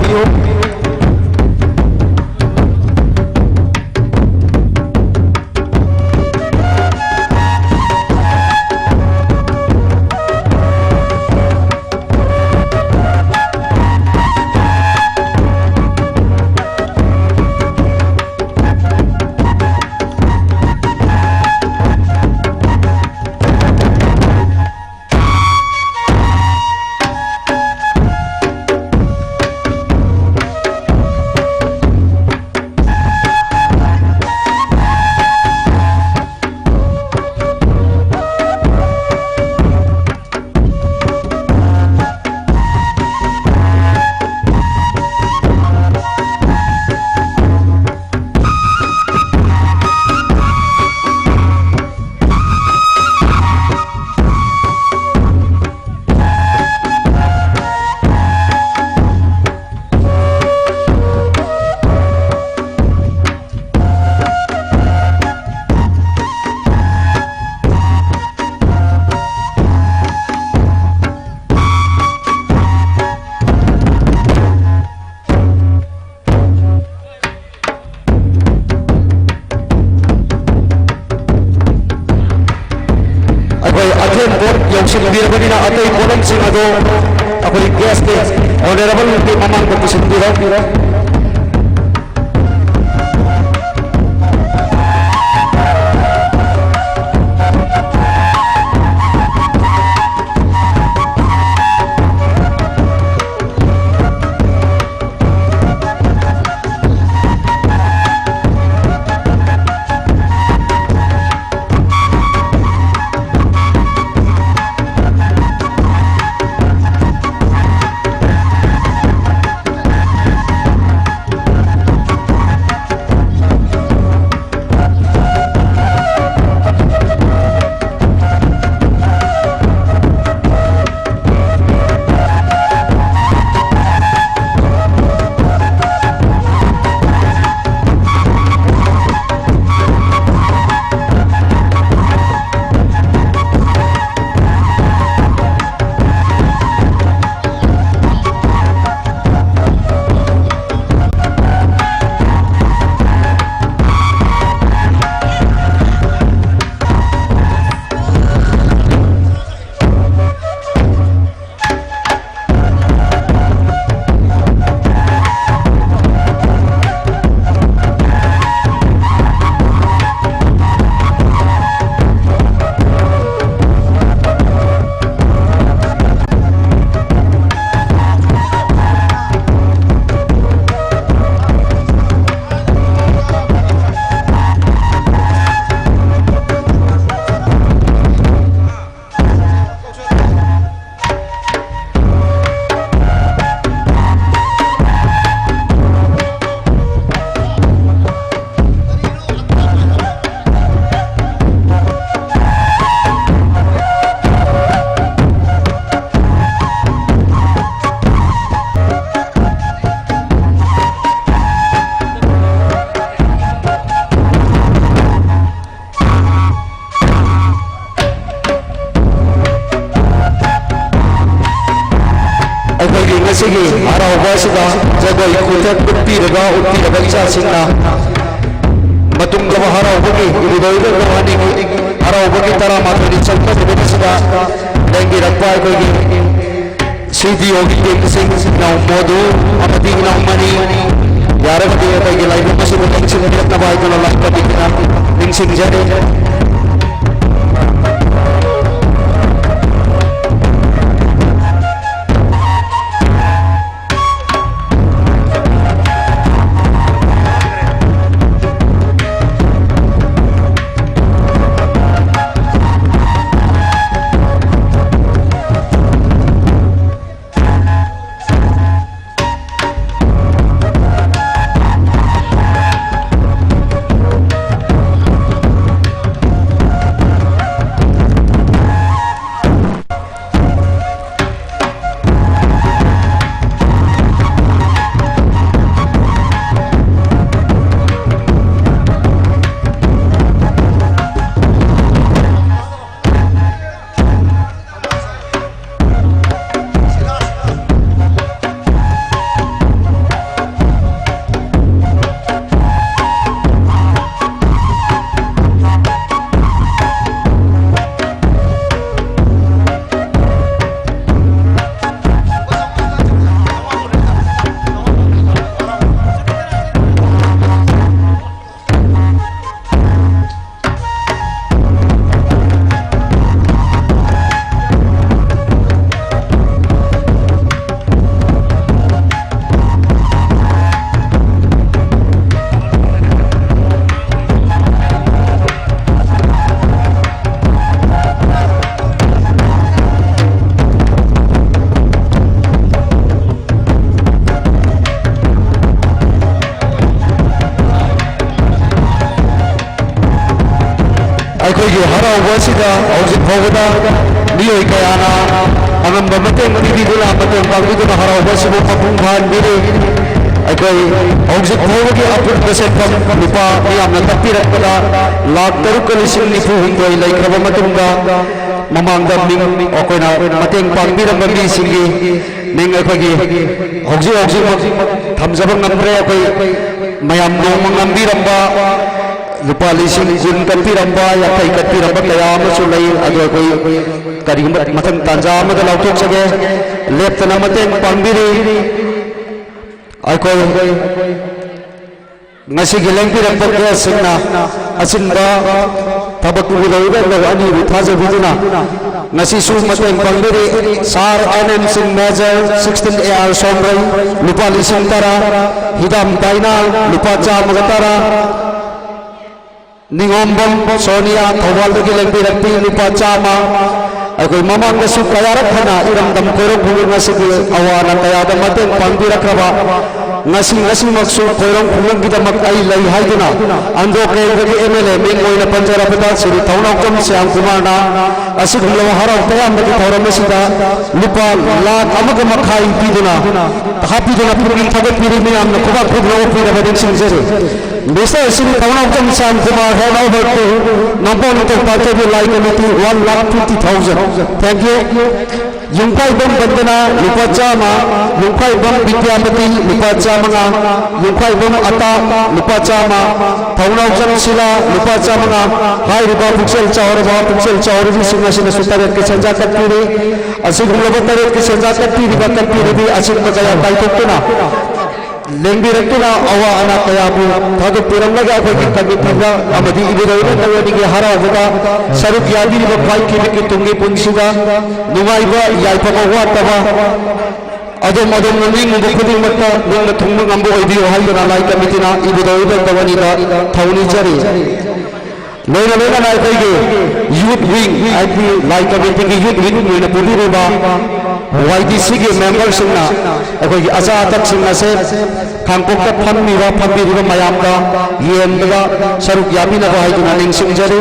ꯑꯩꯈꯣꯏ ꯑꯊꯦꯟ ꯄꯣꯠ ꯌꯧꯁꯤꯟꯕꯤꯔꯕꯅꯤꯅ ꯑꯇꯩ ꯄꯣꯠꯂꯝꯁꯤꯡ ꯑꯗꯨ ꯑꯩꯈꯣꯏ ꯒꯦꯁꯀꯤ ꯑꯣꯅꯔꯦꯕꯜꯒꯤ ꯃꯃꯥꯡꯗ ꯄꯨꯁꯤꯟꯕꯤꯔꯣ꯫ ꯉꯁꯤꯒꯤ ꯍꯔꯥꯎꯕ ꯑꯁꯤꯗ ꯖꯒꯣꯏ ꯈꯨꯊꯦꯛ ꯎꯠꯄꯤꯔꯒ, ꯎꯠꯄꯤꯔꯕ ꯏꯆꯥꯁꯤꯡꯅ ꯃꯇꯨꯡꯗ ꯍꯔꯥꯎꯕꯒꯤ ꯏꯕꯨꯙꯧ ꯏꯕꯦꯝꯃ ꯍꯅꯤꯒꯤ ꯍꯔꯥꯎꯕꯒꯤ ꯇꯔꯥꯃꯥꯊꯣꯏꯅꯤ ꯆꯟꯕ ꯅꯨꯃꯤꯠ ꯑꯁꯤꯗ ꯂꯦꯡꯕꯤꯔꯛꯄ ꯑꯩꯈꯣꯏꯒꯤ ꯁꯤ ꯗꯤ ꯑꯣꯒꯤ ꯇꯤꯝꯁꯤꯡ, ꯏꯅꯥꯎ ꯃꯣꯗꯨ ꯑꯃꯗꯤ ꯏꯅꯥꯎ ꯃꯅꯤ, ꯌꯥꯔꯒꯗꯤ ꯑꯩꯈꯣꯏꯒꯤ ꯂꯥꯏꯕꯨꯡ ꯑꯁꯤꯕꯨ ꯂꯦꯡꯁꯤꯟꯕꯤꯔꯛꯅꯕ ꯍꯥꯏꯗꯨꯅ ꯂꯥꯏ ꯀꯃꯤꯇꯤꯅ ꯅꯤꯡꯁꯤꯡꯖꯔꯤ꯫ ꯑꯩꯈꯣꯏꯒꯤ ꯍꯔꯥꯎꯕ ꯑꯁꯤꯗ ꯍꯧꯖꯤꯛ ꯐꯥꯎꯕꯗ ꯃꯤꯑꯣꯏ ꯀꯌꯥꯅ ꯑꯉꯝꯕ ꯃꯇꯦꯡ ꯄꯤꯕꯤꯗꯨꯅ, ꯃꯇꯦꯡ ꯄꯥꯡꯕꯤꯗꯨꯅ ꯍꯔꯥꯎꯕ ꯑꯁꯤꯕꯨ ꯃꯄꯨꯡ ꯐꯥꯍꯟꯕꯤꯔꯤ꯫ ꯑꯩꯈꯣꯏ ꯍꯧꯖꯤꯛ ꯐꯥꯎꯕꯒꯤ ꯑꯄꯨꯟꯕ ꯁꯦꯟꯐꯝ ꯂꯨꯄꯥ ꯃꯤꯌꯥꯝꯅ ꯇꯛꯄꯤꯔꯛꯄꯗ ꯂꯥꯈ ꯇꯔꯨꯛꯀ ꯂꯤꯁꯤꯡ ꯅꯤꯐꯨ ꯍꯨꯝꯗꯣꯏ ꯂꯩꯈ꯭ꯔꯕ ꯃꯇꯨꯡꯗ, ꯃꯃꯥꯡꯗ ꯃꯤꯡ ꯑꯩꯈꯣꯏꯅ ꯃꯇꯦꯡ ꯄꯥꯡꯕꯤꯔꯝꯕ ꯃꯤꯁꯤꯡꯒꯤ ꯃꯤꯡ ꯑꯩꯈꯣꯏꯒꯤ ꯍꯧꯖꯤꯛ ꯍꯧꯖꯤꯛꯃꯛ ꯊꯝꯖꯕ ꯉꯝꯗ꯭ꯔꯦ꯫ ꯑꯩꯈꯣꯏ ꯃꯌꯥꯝ ꯅꯣꯡꯃ ꯉꯝꯕꯤꯔꯝꯕ, ꯂꯨꯄꯥ ꯂꯤꯁꯤꯡ ꯀꯨꯟ ꯀꯠꯄꯤꯔꯝꯕ, ꯌꯥꯡꯈꯩ ꯀꯠꯄꯤꯔꯝꯕ ꯀꯌꯥ ꯑꯃꯁꯨ ꯂꯩ꯫ ꯑꯗꯣ ꯑꯩꯈꯣꯏ ꯀꯔꯤꯒꯨꯝꯕ ꯃꯊꯪ ꯇꯥꯟꯖꯥ ꯑꯃꯗ ꯂꯥꯎꯊꯣꯛꯆꯒꯦ꯫ ꯂꯦꯞꯇꯅ ꯃꯇꯦꯡ ꯄꯥꯡꯕꯤꯔꯤ꯫ ꯑꯩꯈꯣꯏ ꯉꯁꯤꯒꯤ ꯂꯦꯡꯕꯤꯔꯛꯄ ꯒꯦꯁꯁꯤꯡꯅ ꯑꯆꯤꯟꯕ ꯊꯕꯛ ꯇꯧꯕꯤꯔꯛꯏꯕ ꯂꯧ ꯑꯅꯤꯕꯨ ꯊꯥꯖꯕꯤꯗꯨꯅ ꯉꯁꯤꯁꯨ ꯃꯇꯦꯡ ꯄꯥꯡꯕꯤꯔꯤ꯫ ꯁꯥꯔ ꯑꯦꯟ ꯑꯦꯟ ꯁꯤꯡ, ꯃꯦꯖꯔ ꯁꯤꯛꯁꯇꯤꯟ ꯑꯦ ꯑꯥꯔ ꯁꯣꯝꯔꯩ, ꯂꯨꯄꯥ ꯂꯤꯁꯤꯡ ꯇꯔꯥ, ꯍꯤꯗꯥꯝ ꯗꯥꯏꯅꯥ, ꯂꯨꯄꯥ ꯆꯥꯝꯃꯒ ꯇꯔꯥ, ꯅꯤꯉꯣꯝꯕꯝ ꯁꯣꯅꯤꯌꯥ, ꯊꯧꯕꯥꯜꯗꯒꯤ ꯂꯦꯡꯕꯤꯔꯛꯄꯤ, ꯂꯨꯄꯥ ꯆꯥꯝꯃ꯫ ꯑꯩꯈꯣꯏ ꯃꯃꯥꯡꯗꯁꯨ ꯀꯌꯥꯔꯛ ꯍꯟꯅ ꯏꯔꯝꯗꯝ ꯀꯣꯏꯔꯣꯛ ꯈꯨꯡꯒꯪ ꯑꯁꯤꯒꯤ ꯑꯋꯥ ꯑꯅꯥ ꯀꯌꯥꯗ ꯃꯇꯦꯡ ꯄꯥꯡꯕꯤꯔꯛꯈ꯭ꯔꯕ, ꯉꯁꯤ ꯉꯁꯤꯃꯛꯁꯨ ꯀꯣꯏꯔꯣꯛ ꯈꯨꯡꯒꯪꯒꯤꯗꯃꯛ ꯑꯩ ꯂꯩ ꯍꯥꯏꯗꯨꯅ ꯑꯟꯗ꯭ꯔꯣ ꯀꯦꯟꯗ꯭ꯔꯒꯤ ꯑꯦꯝ ꯑꯦꯜ ꯑꯦ ꯃꯤꯡ ꯑꯣꯏꯅ ꯄꯟꯖꯔꯕꯗ ꯁ꯭ꯔꯤ ꯊꯧꯅꯥꯎꯖꯝ ꯁ꯭ꯌꯥꯝ ꯀꯨꯃꯥꯔꯅ ꯑꯁꯤꯒꯨꯝꯂꯕ ꯍꯔꯥꯎ ꯇꯌꯥꯝꯕꯒꯤ ꯊꯧꯔꯝ ꯑꯁꯤꯗ ꯂꯨꯄꯥ ꯂꯥꯈ ꯑꯃꯒ ꯃꯈꯥꯏ ꯄꯤꯗꯨꯅ ꯍꯥꯞꯄꯤꯗꯨꯅ ꯄꯨꯛꯅꯤꯡ ꯊꯧꯒꯠꯄꯤꯔꯤ꯫ ꯃꯤꯌꯥꯝꯅ ꯈꯨꯕꯥꯛ ꯈꯨꯕ ꯑꯣꯛꯄꯤꯔꯕ ꯅꯤꯡꯁꯤꯡꯖꯔꯤ꯫ Mister Shri Thounaojam Shyam Kumar, hand over to Nongpok Ningthou ꯄꯥꯜꯆꯧꯒꯤ ꯂꯥꯏ committee, one lakh fifty thousand꯫ Thank you꯫ ꯌꯨꯝꯈꯥꯏꯕꯝ ꯕꯟꯗꯅ ꯂꯨꯄꯥ ꯆꯥꯝꯃ, ꯌꯨꯝꯈꯥꯏꯕꯝ ꯕꯤꯗ꯭ꯌꯥꯄꯇꯤ ꯂꯨꯄꯥ ꯆꯥꯝꯃꯉꯥ, ꯌꯨꯝꯈꯥꯏꯕꯝ ꯑꯇꯥ ꯂꯨꯄꯥ ꯆꯥꯝꯃ, ꯊꯧꯅꯥꯎꯖꯝ ꯁꯤꯂꯥ ꯂꯨꯄꯥ ꯆꯥꯝꯃꯉꯥ꯫ ꯍꯥꯏꯔꯤꯕ ꯄꯨꯛꯆꯦꯜ ꯆꯥꯎꯔꯕ ꯄꯨꯛꯆꯦꯜ ꯆꯥꯎꯔꯕꯤꯁꯤꯡ ꯑꯁꯤꯅꯁꯨ ꯇꯔꯦꯠꯀꯤ ꯁꯦꯟꯖꯥ ꯀꯠꯄꯤꯔꯤ꯫ ꯑꯁꯤꯒꯨꯝꯂꯕ ꯇꯔꯦꯠꯀꯤ ꯁꯦꯟꯖꯥ ꯀꯠꯄꯤꯔꯤꯕ ꯀꯠꯄꯤꯔꯤꯕꯤ ꯑꯆꯤꯟꯕ ꯀꯌꯥ ꯀꯥꯏꯊꯣꯛꯇꯨꯅ ꯂꯦꯡꯕꯤꯔꯛꯇꯨꯅ ꯑꯋꯥ ꯑꯅꯥ ꯀꯌꯥꯕꯨ ꯊꯥꯗꯣꯛꯄꯤꯔꯝꯂꯒ ꯑꯩꯈꯣꯏꯒꯤ ꯀꯃꯤꯇꯤꯗ ꯑꯃꯗꯤ ꯏꯕꯨꯙꯧ ꯏꯕꯦꯟ ꯅꯋꯦꯅꯤꯒꯤ ꯍꯔꯥꯎꯕꯗ ꯁꯔꯨꯛ ꯌꯥꯕꯤꯔꯤꯕ ꯈ꯭ꯋꯥꯏ ꯀꯤꯕꯤꯛꯀꯤ ꯇꯨꯡꯒꯤ ꯄꯨꯟꯁꯤꯗ ꯅꯨꯡꯉꯥꯏꯕ ꯌꯥꯏꯐꯕ ꯋꯥꯠꯇꯕ ꯑꯗꯣꯝ ꯑꯗꯣꯝꯅ ꯅꯤꯡꯉꯨꯕ ꯈꯨꯗꯤꯡꯃꯛꯇ ꯅꯤꯡꯕ ꯊꯨꯡꯕ ꯉꯝꯕ ꯑꯣꯏꯕꯤꯌꯨ ꯍꯥꯏꯗꯨꯅ ꯂꯥꯏ ꯀꯃꯤꯇꯤꯅ ꯏꯕꯨꯙꯧ ꯏꯕꯦꯟ ꯅꯋꯦꯅꯤꯗ ꯊꯧꯅꯤꯖꯔꯤ꯫ ꯂꯣꯏꯅ ꯂꯣꯏꯅꯅ ꯑꯩꯈꯣꯏꯒꯤ ꯌꯨꯠ ꯋꯤꯡ ꯍꯥꯏꯗꯤ ꯂꯥꯏ ꯀꯃꯤꯇꯤꯒꯤ ꯌꯨꯠ ꯋꯤꯡ ꯑꯣꯏꯅ ꯄꯨꯕꯤꯔꯤꯕ ꯋꯥꯏ ꯗꯤ ꯁꯤꯒꯤ ꯃꯦꯝꯕꯔꯁꯤꯡꯅ ꯑꯩꯈꯣꯏꯒꯤ ꯑꯆꯥ ꯑꯊꯛꯁꯤꯡ ꯑꯁꯦ ꯈꯥꯡꯄꯣꯛꯇ ꯐꯝꯃꯤꯕ ꯐꯝꯕꯤꯔꯤꯕ ꯃꯌꯥꯝꯗ ꯌꯦꯟꯕꯗ ꯁꯔꯨꯛ ꯌꯥꯕꯤꯅꯕ ꯍꯥꯏꯗꯨꯅ ꯅꯤꯡꯁꯤꯡꯖꯔꯤ꯫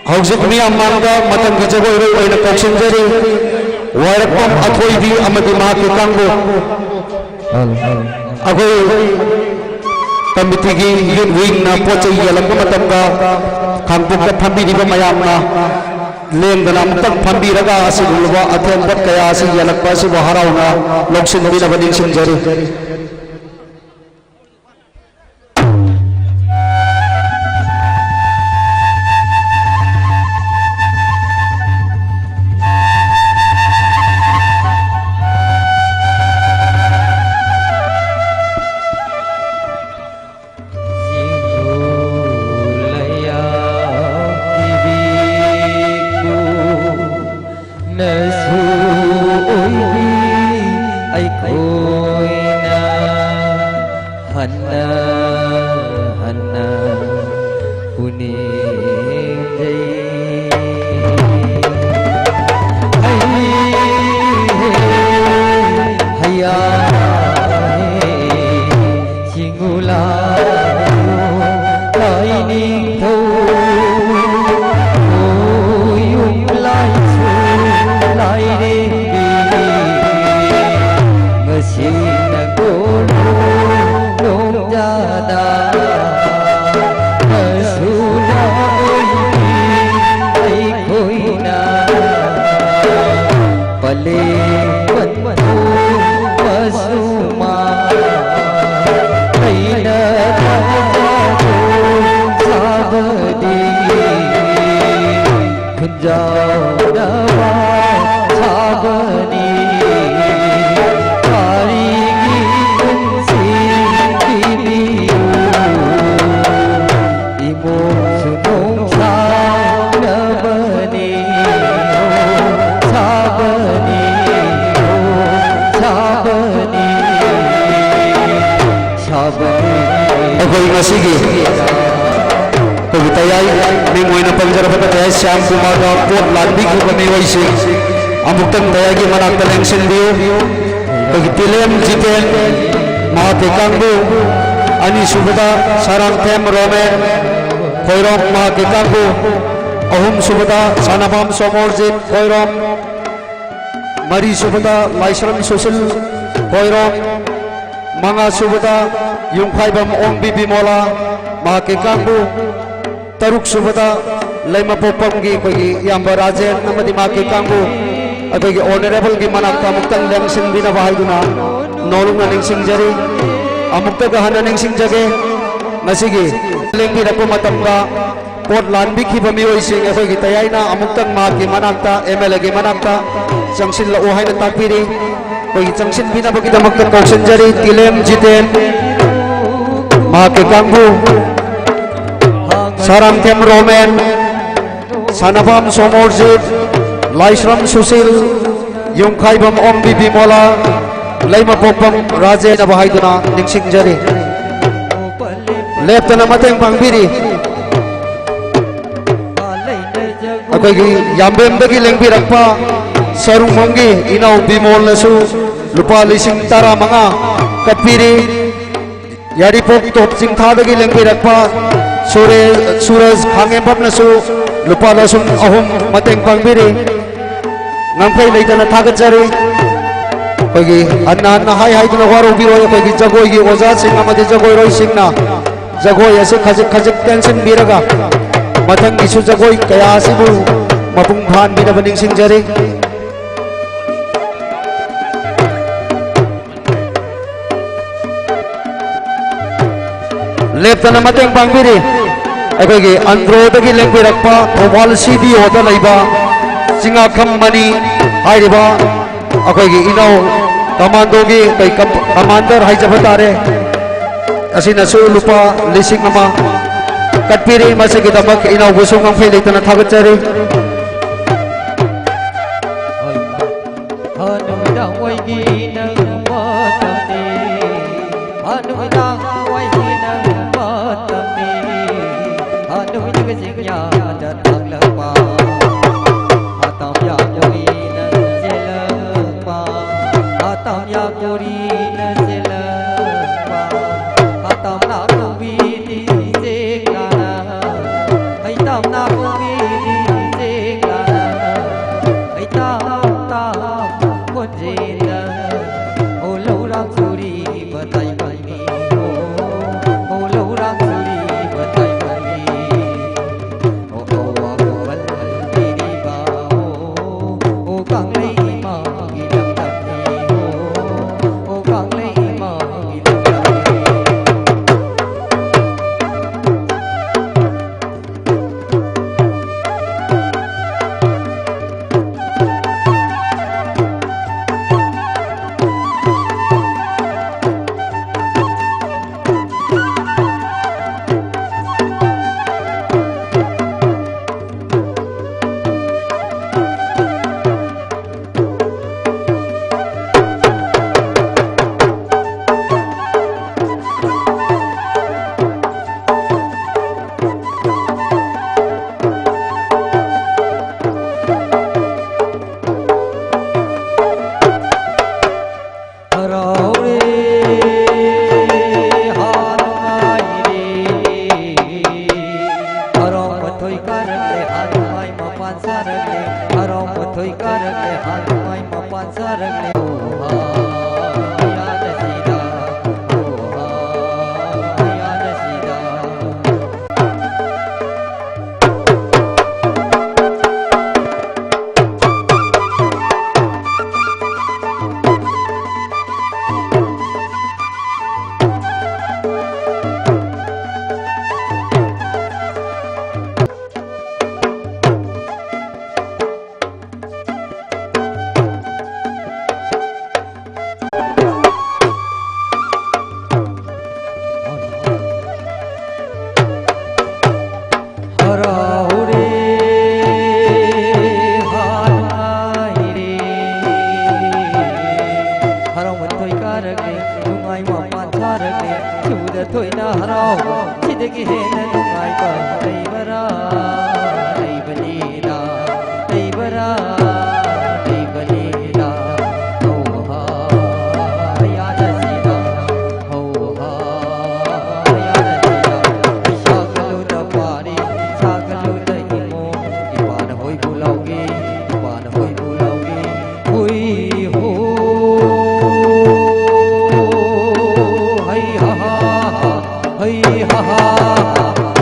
ꯍꯧꯖꯤꯛ ꯃꯤꯌꯥꯝ ꯃꯥꯡꯗ ꯃꯊꯪꯒꯤ ꯖꯒꯣꯏꯔꯣꯏ ꯑꯣꯏꯅ ꯀꯧꯁꯤꯟꯖꯔꯤ꯫ ꯋꯥꯏꯔꯛꯄꯝ ꯑꯊꯣꯏꯕꯤ ꯑꯃꯗꯤ ꯃꯍꯥꯛꯀꯤ ꯀꯥꯡꯕꯨ꯫ ꯑꯩꯈꯣꯏ ꯀꯃꯤꯇꯤꯒꯤ ꯌꯨꯠ ꯋꯤꯡꯅ ꯄꯣꯠ ꯆꯩ ꯌꯦꯜꯂꯛꯄ ꯃꯇꯝꯗ ꯈꯥꯡꯄꯣꯛꯇ ꯐꯝꯕꯤꯔꯤꯕ ꯃꯌꯥꯝꯅ ꯂꯦꯡꯗꯅ ꯑꯃꯨꯛꯇꯪ ꯐꯝꯕꯤꯔꯒ ꯑꯁꯤꯒꯨꯝꯂꯕ ꯑꯊꯦꯟ ꯄꯣꯠ ꯀꯌꯥ ꯑꯁꯤ ꯌꯦꯜꯂꯛꯄ ꯑꯁꯤꯕꯨ ꯍꯔꯥꯎꯅ ꯂꯧꯁꯤꯟꯕꯤꯅꯕ ꯅꯤꯡꯁꯤꯡꯖꯔꯤ꯫ ꯅꯁꯨ ꯑꯣꯏꯕꯤ ꯑꯩꯈꯣꯏꯅ ꯍꯟꯅ ꯍꯟꯅ ꯎꯅꯤꯡꯖꯩ꯫ ꯑꯩ ꯍꯌꯥ ꯆꯤꯡꯒꯨꯂꯥ ꯂꯥꯏꯅꯤꯡꯊꯧ ꯌꯨꯝ ꯂꯥꯏꯁꯨ ꯂꯥꯏꯔꯦꯝꯕꯤ ꯃꯁꯤꯅ ꯀꯣꯅꯨꯡ ꯅꯣꯡꯖꯥꯗ ꯃꯁꯨꯅ ꯑꯣꯏꯕꯤ ꯑꯩꯈꯣꯏꯅ ꯄꯂꯦꯝ ꯄꯟꯊꯨꯡ ꯃꯁꯨꯃ ꯂꯩꯅꯗꯕ ꯁꯥꯕꯗꯤ ꯈꯨꯟꯖꯥꯎꯅꯕ ꯁꯥꯕꯅꯤ꯫ ꯋꯥꯔꯤꯒꯤ ꯄꯨꯟꯁꯤ ꯄꯤꯕꯤꯌꯨ ꯏꯃꯣꯁꯨ ꯅꯣꯡꯁꯥꯅꯕꯅꯤ꯫ ꯁꯥꯕꯅꯤ, ꯁꯥꯕꯅꯤ, ꯁꯥꯕꯅꯤ꯫ ꯑꯩꯈꯣꯏ ꯉꯁꯤꯒꯤ ꯑꯩꯈꯣꯏꯒꯤ ꯇꯌꯥꯏ ꯃꯤꯡ ꯑꯣꯏꯅ ꯄꯟꯖꯔꯕꯗ ꯇꯌꯥꯏ ꯁ꯭ꯌꯥꯝ ꯀꯨꯃꯥꯔꯗ ꯄꯣꯠ ꯂꯥꯟꯕꯤꯈꯤꯕ ꯃꯤꯑꯣꯏꯁꯤꯡ ꯑꯃꯨꯛꯇꯪ ꯇꯌꯥꯏꯒꯤ ꯃꯅꯥꯛꯇ ꯂꯦꯡꯁꯤꯟꯕꯤꯌꯨ꯫ ꯑꯩꯈꯣꯏꯒꯤ ꯇꯤꯂꯦꯝ ꯖꯤꯇꯦꯟ, ꯃꯍꯥꯛꯀꯤ ꯀꯥꯡꯕꯨ, ꯑꯅꯤꯁꯨꯕꯗ ꯁꯥꯔꯥꯡꯊꯦꯝ ꯔꯣꯃꯦꯟ ꯈꯣꯏꯔꯣꯝ, ꯃꯍꯥꯛꯀꯤ ꯀꯥꯡꯕꯨ, ꯑꯍꯨꯝꯁꯨꯕꯗ ꯁꯅꯥꯕꯝ ꯁꯣꯃꯣꯔꯖꯤꯠ ꯈꯣꯏꯔꯣꯝ, ꯃꯔꯤꯁꯨꯕꯗ ꯂꯥꯏꯁ꯭ꯔꯝ ꯁꯨꯁꯤꯜ ꯈꯣꯏꯔꯣꯝ, ꯃꯉꯥꯁꯨꯕꯗ ꯌꯨꯝꯈꯥꯏꯕꯝ ꯑꯣꯡꯕꯤ ꯕꯤꯃꯣꯂꯥ, ꯃꯍꯥꯛꯀꯤ ꯀꯥꯡꯕꯨ, ꯇꯔꯨꯛꯁꯨꯕꯗ ꯂꯩꯃꯄꯣꯛꯄꯝꯒꯤ ꯑꯩꯈꯣꯏꯒꯤ ꯏꯌꯥꯝꯕ ꯔꯥꯖꯦꯟ ꯑꯃꯗꯤ ꯃꯍꯥꯛꯀꯤ ꯀꯥꯡꯕꯨ ꯑꯩꯈꯣꯏꯒꯤ ꯑꯣꯅꯔꯦꯕꯜꯒꯤ ꯃꯅꯥꯛꯇ ꯑꯃꯨꯛꯇꯪ ꯂꯦꯡꯁꯤꯟꯕꯤꯅꯕ ꯍꯥꯏꯗꯨꯅ ꯅꯣꯂꯨꯛꯅ ꯅꯤꯡꯁꯤꯡꯖꯔꯤ꯫ ꯑꯃꯨꯛꯇꯒ ꯍꯟꯅ ꯅꯤꯡꯁꯤꯡꯖꯒꯦ, ꯉꯁꯤꯒꯤ ꯂꯦꯡꯕꯤꯔꯛꯄ ꯃꯇꯝꯗ ꯄꯣꯠ ꯂꯥꯟꯕꯤꯈꯤꯕ ꯃꯤꯑꯣꯏꯁꯤꯡ ꯑꯩꯈꯣꯏꯒꯤ ꯇꯌꯥꯏꯅ ꯑꯃꯨꯛꯇꯪ ꯃꯍꯥꯛꯀꯤ ꯃꯅꯥꯛꯇ, ꯑꯦꯝ ꯑꯦꯜ ꯑꯦꯒꯤ ꯃꯅꯥꯛꯇ ꯆꯪꯁꯤꯜꯂꯛꯎ ꯍꯥꯏꯅ ꯇꯥꯛꯄꯤꯔꯤ꯫ ꯑꯩꯈꯣꯏꯒꯤ ꯆꯪꯁꯤꯟꯕꯤꯅꯕꯒꯤꯗꯃꯛꯇ ꯀꯧꯁꯤꯟꯖꯔꯤ꯫ ꯇꯤꯂꯦꯝ ꯖꯤꯇꯦꯟ, ꯃꯍꯥꯛꯀꯤ ꯀꯥꯡꯕꯨ, ꯁꯥꯔꯥꯝꯊꯦꯝ ꯔꯣꯃꯦꯟ, ꯁꯅꯥꯕꯝ ꯁꯣꯃꯣꯔꯖꯤꯠ, ꯂꯥꯏꯁ꯭ꯔꯝ ꯁꯨꯁꯤꯜ, ꯌꯨꯝꯈꯥꯏꯕꯝ ꯑꯣꯝꯕꯤ ꯕꯤꯃꯣꯂꯥ, ꯂꯩꯃꯄꯣꯛꯄꯝ ꯔꯥꯖꯦꯟ ꯍꯥꯏꯗꯨꯅ ꯅꯤꯡꯁꯤꯡꯖꯔꯤ꯫ ꯂꯦꯞꯇꯅ ꯃꯇꯦꯡ ꯄꯥꯡꯕꯤꯔꯤ꯫ ꯑꯩꯈꯣꯏꯒꯤ ꯌꯥꯝꯕꯦꯝꯗꯒꯤ ꯂꯦꯡꯕꯤꯔꯛꯄ ꯁꯔꯨꯡꯕꯝꯒꯤ ꯏꯅꯥꯎ ꯕꯤꯃꯣꯜꯅꯁꯨ ꯂꯨꯄꯥ ꯂꯤꯁꯤꯡ ꯇꯔꯥꯃꯉꯥ ꯀꯠꯄꯤꯔꯤ꯫ ꯌꯥꯔꯤꯄꯣꯛ ꯇꯣꯞ ꯆꯤꯡꯊꯥꯗꯒꯤ ꯂꯦꯡꯕꯤꯔꯛꯄ ꯁꯨꯔꯦ-, ꯁꯨꯔꯖ ꯈꯥꯡꯉꯦꯝꯕꯝꯅꯁꯨ ꯂꯨꯄꯥ ꯂꯤꯁꯤꯡ ꯑꯍꯨꯝ ꯃꯇꯦꯡ ꯄꯥꯡꯕꯤꯔꯤ꯫ ꯉꯝꯈꯩ ꯂꯩꯇꯅ ꯊꯥꯒꯠꯆꯔꯤ꯫ ꯑꯩꯈꯣꯏꯒꯤ ꯍꯟꯅ ꯍꯟꯅ ꯍꯥꯏ ꯍꯥꯏꯗꯨꯅ ꯋꯥꯔꯧꯕꯤꯔꯣꯏ꯫ ꯑꯩꯈꯣꯏꯒꯤ ꯖꯒꯣꯏꯒꯤ ꯑꯣꯖꯥꯁꯤꯡ ꯑꯃꯗꯤ ꯖꯒꯣꯏꯔꯣꯏꯁꯤꯡꯅ ꯖꯒꯣꯏ ꯑꯁꯤ ꯈꯖꯤꯛ ꯈꯖꯤꯛ ꯇꯦꯟꯁꯤꯟꯕꯤꯔꯒ ꯃꯊꯪꯒꯤꯁꯨ ꯖꯒꯣꯏ ꯀꯌꯥ ꯑꯁꯤꯕꯨ ꯃꯄꯨꯡ ꯐꯥꯍꯟꯕꯤꯅꯕ ꯅꯤꯡꯁꯤꯡꯖꯔꯤ꯫ ꯂꯦꯞꯇꯅ ꯃꯇꯦꯡ ꯄꯥꯡꯕꯤꯔꯤ꯫ ꯑꯩꯈꯣꯏꯒꯤ ꯑꯟꯗ꯭ꯔꯣꯗꯒꯤ ꯂꯦꯡꯕꯤꯔꯛꯄ ꯊꯧꯕꯥꯜ ꯁꯤ ꯗꯤ ꯑꯣꯗ ꯂꯩꯕ ꯆꯤꯡꯉꯥꯈꯝ ꯃꯅꯤ ꯍꯥꯏꯔꯤꯕ ꯑꯩꯈꯣꯏꯒꯤ ꯏꯅꯥꯎ ꯀꯃꯥꯟꯗꯣꯒꯤ ꯑꯩꯈꯣꯏ ꯀꯝ-, ꯀꯃꯥꯟꯗꯔ ꯍꯥꯏꯖꯕ ꯇꯥꯔꯦ꯫ ꯑꯁꯤꯅꯁꯨ ꯂꯨꯄꯥ ꯂꯤꯁꯤꯡ ꯑꯃ ꯀꯠꯄꯤꯔꯤ꯫ ꯃꯁꯤꯒꯤꯗꯃꯛ ꯏꯅꯥꯎꯕꯨꯁꯨ ꯉꯝꯈꯩ ꯂꯩꯇꯅ ꯊꯥꯒꯠꯆꯔꯤ꯫ ꯍꯅꯨꯗ ꯑꯣꯏꯒꯤꯅ ꯄꯥꯇꯝꯅꯤ, ꯍꯅꯨꯗ ꯑꯣꯏꯒꯤꯅ ꯄꯥꯇꯝꯅꯤ, ꯍꯅꯨꯗꯒ ꯆꯤꯡꯌꯥ ꯆꯠꯊꯪꯂꯛꯄ, ꯃꯇꯝ ꯌꯥ ꯀꯨꯏꯅ ꯆꯦꯜꯂꯛꯄ, ꯃꯇꯝ ꯌꯥ ꯀꯨꯏꯅ ꯆꯦꯜꯂꯛꯄ, ꯃꯇꯝꯅ ꯀꯨꯝꯕꯤꯗꯤ ꯆꯦꯛꯂꯥꯅ, ꯃꯇꯝꯅ ꯀꯨꯝꯕꯤꯗꯤ ꯆꯦꯛꯂꯥꯅ, ꯃꯇꯝ ꯇꯥ ꯈꯣꯟꯖꯦꯜꯗ, ꯑꯣ ꯂꯧꯔꯥꯡ ꯆꯨꯔꯤꯕ ꯇꯥꯏꯕꯪ ꯃꯤ, ꯑꯣ, ꯑꯣ ꯂꯧꯔꯥꯡ ꯆꯨꯔꯤꯕ ꯇꯥꯏꯕꯪ ꯃꯤ, ꯑꯣ, ꯑꯣ ꯍꯅꯨꯃꯥꯏ ꯃꯄꯥꯟ ꯁꯥꯔꯛꯂꯦ, ꯍꯔꯥꯎ ꯃꯊꯣꯏ ꯀꯥꯔꯛꯂꯦ, ꯍꯅꯨꯃꯥꯏ ꯃꯄꯥꯟ ꯁꯥꯔꯛꯂꯦ꯫ ꯍꯣ ꯍꯥ, ꯌꯥꯗꯁꯤꯗ, ꯍꯣ ꯍꯥ, ꯌꯥꯗꯁꯤꯗ꯫ ꯍꯔꯥꯎꯔꯦ, ꯍꯔꯥꯎꯔꯦ꯫ ꯍꯔꯥꯎ ꯃꯊꯣꯏ ꯀꯥꯔꯛꯂꯦ, ꯅꯨꯡꯉꯥꯏ ꯃꯄꯥꯟ ꯁꯥꯔꯛꯂꯦ, ꯁꯤꯕꯨꯗ ꯊꯣꯏꯅ ꯍꯔꯥꯎꯕ, ꯁꯤꯗꯒꯤ ꯍꯦꯟꯅ ꯅꯨꯡꯉꯥꯏꯕ ꯂꯩꯕꯔꯥ, ꯂꯩꯕꯅꯤꯗ, ꯂꯩꯕꯔꯥ, ꯂꯩꯕꯅꯤꯗ꯫ ꯍꯧ ꯍꯥ, ꯌꯥꯗꯁꯤꯗ, ꯍꯧ ꯍꯥ, ꯌꯥꯗꯁꯤꯗ꯫ ꯏꯁꯥꯒ ꯂꯨꯗ ꯄꯥꯔꯤ, ꯏꯁꯥꯒ ꯂꯨꯗ ꯏꯃꯣ, ꯏꯄꯥꯅ ꯍꯣꯏꯕꯨ ꯂꯥꯎꯒꯦ, ꯏꯄꯥꯅ ꯍꯣꯏꯕꯨ ꯂꯥꯎꯒꯦ꯫ ꯍꯨꯏ ꯍꯣ, ꯍꯩ ꯍꯥ ꯍꯥ, ꯍꯩ ꯍꯥ ꯍꯥ꯫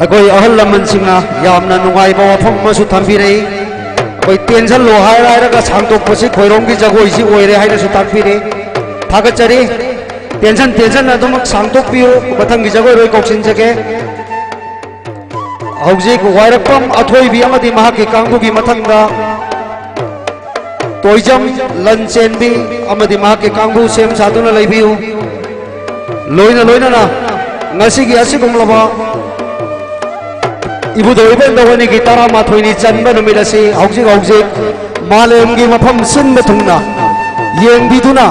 ꯑꯩꯈꯣꯏ ꯑꯍꯜ ꯂꯃꯟꯁꯤꯡꯅ ꯌꯥꯝꯅ ꯅꯨꯡꯉꯥꯏꯕ ꯋꯥꯐꯝ ꯑꯃꯁꯨ ꯊꯝꯕꯤꯔꯛꯏ꯫ ꯑꯩꯈꯣꯏ ꯇꯦꯟꯁꯤꯜꯂꯣ ꯍꯥꯏꯔ ꯍꯥꯏꯔꯒ ꯁꯥꯡꯗꯣꯛꯄꯁꯤ ꯈꯣꯏꯔꯣꯝꯒꯤ ꯖꯒꯣꯏꯁꯤ ꯑꯣꯏꯔꯦ ꯍꯥꯏꯅꯁꯨ ꯇꯥꯛꯄꯤꯔꯦ꯫ ꯊꯥꯒꯠꯆꯔꯤ꯫ ꯇꯦꯟꯁꯟ ꯇꯦꯟꯁꯟ ꯑꯗꯨꯃꯛ ꯁꯥꯡꯗꯣꯛꯄꯤꯌꯨ꯫ ꯃꯊꯪꯒꯤ ꯖꯒꯣꯏꯔꯣꯏ ꯀꯧꯁꯤꯟꯖꯒꯦ꯫ ꯍꯧꯖꯤꯛ ꯋꯥꯏꯔꯛꯄꯝ ꯑꯊꯣꯏꯕꯤ ꯑꯃꯗꯤ ꯃꯍꯥꯛꯀꯤ ꯀꯥꯡꯕꯨꯒꯤ ꯃꯊꯪꯗ ꯇꯣꯏꯖꯝ ꯂꯟꯆꯦꯟꯕꯤ ꯑꯃꯗꯤ ꯃꯍꯥꯛꯀꯤ ꯀꯥꯡꯕꯨ ꯁꯦꯝ ꯁꯥꯗꯨꯅ ꯂꯩꯕꯤꯌꯨ꯫ ꯂꯣꯏꯅ ꯂꯣꯏꯅꯅ ꯉꯁꯤꯒꯤ ꯑꯁꯤꯒꯨꯝꯂꯕ ꯏꯕꯨꯙꯧ ꯏꯕꯦꯟꯗꯧ ꯑꯅꯤꯒꯤ ꯇꯔꯥꯃꯥꯊꯣꯏꯅꯤ ꯆꯟꯕ ꯅꯨꯃꯤꯠ ꯑꯁꯤ ꯍꯧꯖꯤꯛ ꯍꯧꯖꯤꯛ ꯃꯥꯂꯦꯝꯒꯤ ꯃꯐꯝ ꯁꯤꯟꯕ ꯊꯨꯡꯅ ꯌꯦꯡꯕꯤꯗꯨꯅ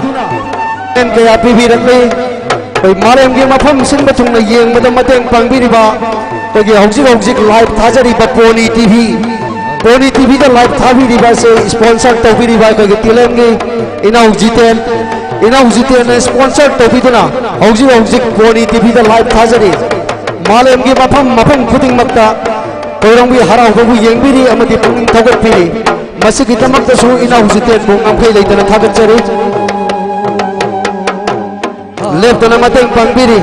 ꯀꯌꯥ ꯄꯤꯕꯤꯔꯛꯂꯤ꯫ ꯑꯩꯈꯣꯏ ꯃꯥꯂꯦꯝꯒꯤ ꯃꯐꯝ ꯁꯤꯟꯕ ꯊꯨꯡꯅ ꯌꯦꯡꯕꯗ ꯃꯇꯦꯡ ꯄꯥꯡꯕꯤꯔꯤꯕ ꯑꯩꯈꯣꯏꯒꯤ ꯍꯧꯖꯤꯛ ꯍꯧꯖꯤꯛ ꯂꯥꯏꯚ ꯊꯥꯖꯔꯤꯕ Poni T V, Poni T ꯚꯤꯗ ꯂꯥꯏꯚ ꯊꯥꯕꯤꯔꯤꯕ ꯑꯁꯤ ꯏꯁꯄꯣꯟꯁꯔ ꯇꯧꯕꯤꯔꯤꯕ ꯑꯩꯈꯣꯏꯒꯤ ꯇꯤꯂꯦꯟꯒꯤ ꯏꯅꯥꯎ ꯖꯤꯇꯦꯟ, ꯏꯅꯥꯎ ꯖꯤꯇꯦꯟꯅ ꯏꯁꯄꯣꯟꯁꯔ ꯇꯧꯕꯤꯗꯨꯅ ꯍꯧꯖꯤꯛ ꯍꯧꯖꯤꯛ ꯄꯣꯅꯤ ꯇꯤ ꯚꯤꯗ ꯂꯥꯏꯚ ꯊꯥꯖꯔꯤ꯫ ꯃꯥꯂꯦꯝꯒꯤ ꯃꯐꯝ ꯃꯐꯝ ꯈꯨꯗꯤꯡꯃꯛꯇ ꯀꯣꯏꯔꯣꯡꯕꯤ ꯍꯔꯥꯎꯕꯕꯨ ꯌꯦꯡꯕꯤꯔꯤ ꯑꯃꯗꯤ ꯄꯨꯛꯅꯤꯡ ꯊꯧꯒꯠꯄꯤꯔꯤ꯫ ꯃꯁꯤꯒꯤꯗꯃꯛꯇꯁꯨ ꯏꯅꯥꯎ ꯖꯤꯇꯦꯟꯕꯨ ꯉꯝꯈꯩ ꯂꯩꯇꯅ ꯊꯥꯒꯠꯆꯔꯤ꯫ ꯂꯦꯞꯇꯅ ꯃꯇꯦꯡ ꯄꯥꯡꯕꯤꯔꯤ꯫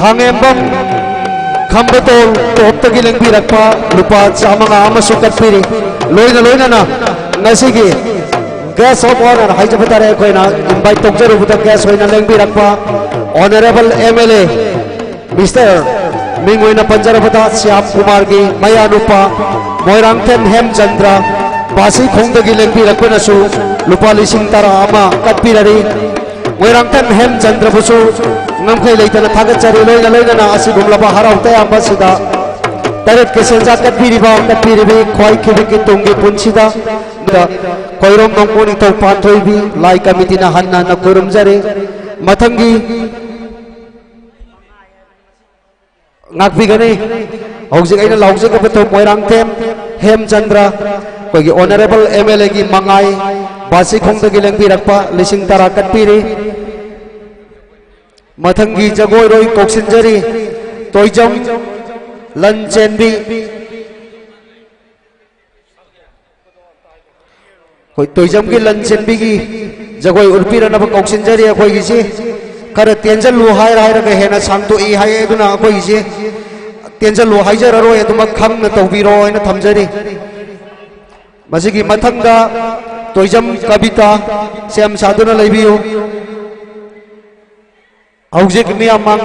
ꯈꯥꯉꯦꯝꯕꯝ ꯈꯝꯕꯇꯣꯜ ꯇꯣꯞꯇꯒꯤ ꯂꯦꯡꯕꯤꯔꯛꯄ ꯂꯨꯄꯥ ꯆꯥꯃꯉꯥ ꯑꯃꯁꯨ ꯀꯠꯄꯤꯔꯤ꯫ ꯂꯣꯏꯅ ꯂꯣꯏꯅꯅ ꯉꯁꯤꯒꯤ guest of honour ꯍꯥꯏꯖꯕ ꯇꯥꯔꯦ, ꯑꯩꯈꯣꯏꯅ invite ꯇꯧꯖꯔꯨꯕꯗ guest ꯑꯣꯏꯅ ꯂꯦꯡꯕꯤꯔꯛꯄ Honourable M L A Mister ꯃꯤꯡ ꯑꯣꯏꯅ ꯄꯟꯖꯔꯕꯗ ꯁ꯭ꯌꯥꯝ ꯀꯨꯃꯥꯔꯒꯤ ꯃꯌꯥꯅꯨꯄꯥ ꯃꯣꯏꯔꯥꯡꯊꯦꯝ ꯍꯦꯝꯆꯟꯗ꯭ꯔ ꯕꯥꯁꯤꯈꯣꯡꯗꯒꯤ ꯂꯦꯡꯕꯤꯔꯛꯄꯅꯁꯨ ꯂꯨꯄꯥ ꯂꯤꯁꯤꯡ ꯇꯔꯥ ꯑꯃ ꯀꯠꯄꯤꯔꯔꯤ꯫ ꯃꯣꯏꯔꯥꯡꯊꯦꯝ ꯍꯦꯝꯆꯟꯗ꯭ꯔꯕꯨꯁꯨ ꯉꯝꯈꯩ ꯂꯩꯇꯅ ꯊꯥꯒꯠꯆꯔꯤ꯫ ꯂꯣꯏꯅ ꯂꯣꯏꯅꯅ ꯑꯁꯤꯒꯨꯝꯂꯕ ꯍꯔꯥꯎ ꯇꯌꯥꯝꯕ ꯑꯁꯤꯗ ꯇꯔꯦꯠꯀꯤ ꯁꯦꯟꯖꯥ ꯀꯠꯄꯤꯔꯤꯕ, ꯀꯠꯄꯤꯔꯤꯕꯤ ꯈ꯭ꯋꯥꯏ ꯈꯤꯕꯤꯛꯀꯤ ꯇꯨꯡꯒꯤ ꯄꯨꯟꯁꯤꯗ ꯈꯣꯏꯔꯣꯝ ꯅꯣꯡꯄꯣꯛ ꯅꯤꯡꯊꯧ ꯄꯥꯟꯊꯣꯏꯕꯤ ꯂꯥꯏ ꯀꯃꯤꯇꯤꯅ ꯍꯟꯅ ꯍꯟꯅ ꯈꯨꯔꯨꯝꯖꯔꯤ꯫ ꯃꯊꯪꯒꯤ ꯉꯥꯛꯄꯤꯒꯅꯤ꯫ ꯍꯧꯖꯤꯛ ꯑꯩꯅ ꯂꯥꯎꯖꯒꯗꯕ ꯃꯣꯏꯔꯥꯡꯊꯦꯝ ꯍꯦꯝꯆꯟꯗ꯭ꯔ, ꯑꯩꯈꯣꯏꯒꯤ Honourable M L A ꯒꯤ ꯃꯉꯥꯏ ꯕꯥꯁꯤꯈꯣꯡꯗꯒꯤ ꯂꯦꯡꯕꯤꯔꯛꯄ ꯂꯤꯁꯤꯡ ꯇꯔꯥ ꯀꯠꯄꯤꯔꯤ꯫ ꯃꯊꯪꯒꯤ ꯖꯒꯣꯏꯔꯣꯏ ꯀꯧꯁꯤꯟꯖꯔꯤ, ꯇꯣꯏꯖꯝ ꯂꯟꯆꯦꯟꯕꯤ꯫ ꯑꯩꯈꯣꯏ ꯇꯣꯏꯖꯝꯒꯤ ꯂꯟꯆꯦꯟꯕꯤꯒꯤ ꯖꯒꯣꯏ ꯎꯠꯄꯤꯔꯅꯕ ꯀꯧꯁꯤꯟꯖꯔꯤ ꯑꯩꯈꯣꯏꯒꯤꯁꯤ꯫ ꯈꯔ ꯇꯦꯟꯖꯜꯂꯨ ꯍꯥꯏꯔ ꯍꯥꯏꯔꯒ ꯍꯦꯟꯅ ꯁꯥꯡꯗꯣꯛꯏ ꯍꯥꯏꯌꯦ꯫ ꯑꯗꯨꯅ ꯑꯩꯈꯣꯏꯒꯤꯁꯦ ꯇꯦꯟꯖꯜꯂꯨ ꯍꯥꯏꯖꯔꯔꯣꯏ, ꯑꯗꯨꯃꯛ ꯈꯪꯅ ꯇꯧꯕꯤꯔꯣ ꯍꯥꯏꯅ ꯊꯝꯖꯔꯤ꯫ ꯃꯁꯤꯒꯤ ꯃꯊꯪꯗ ꯇꯣꯏꯖꯝ ꯀꯕꯤꯇꯥ ꯁꯦꯝ ꯁꯥꯗꯨꯅ ꯂꯩꯕꯤꯌꯨ꯫ ꯍꯧꯖꯤꯛ ꯃꯤꯌꯥꯝ ꯃꯥꯡ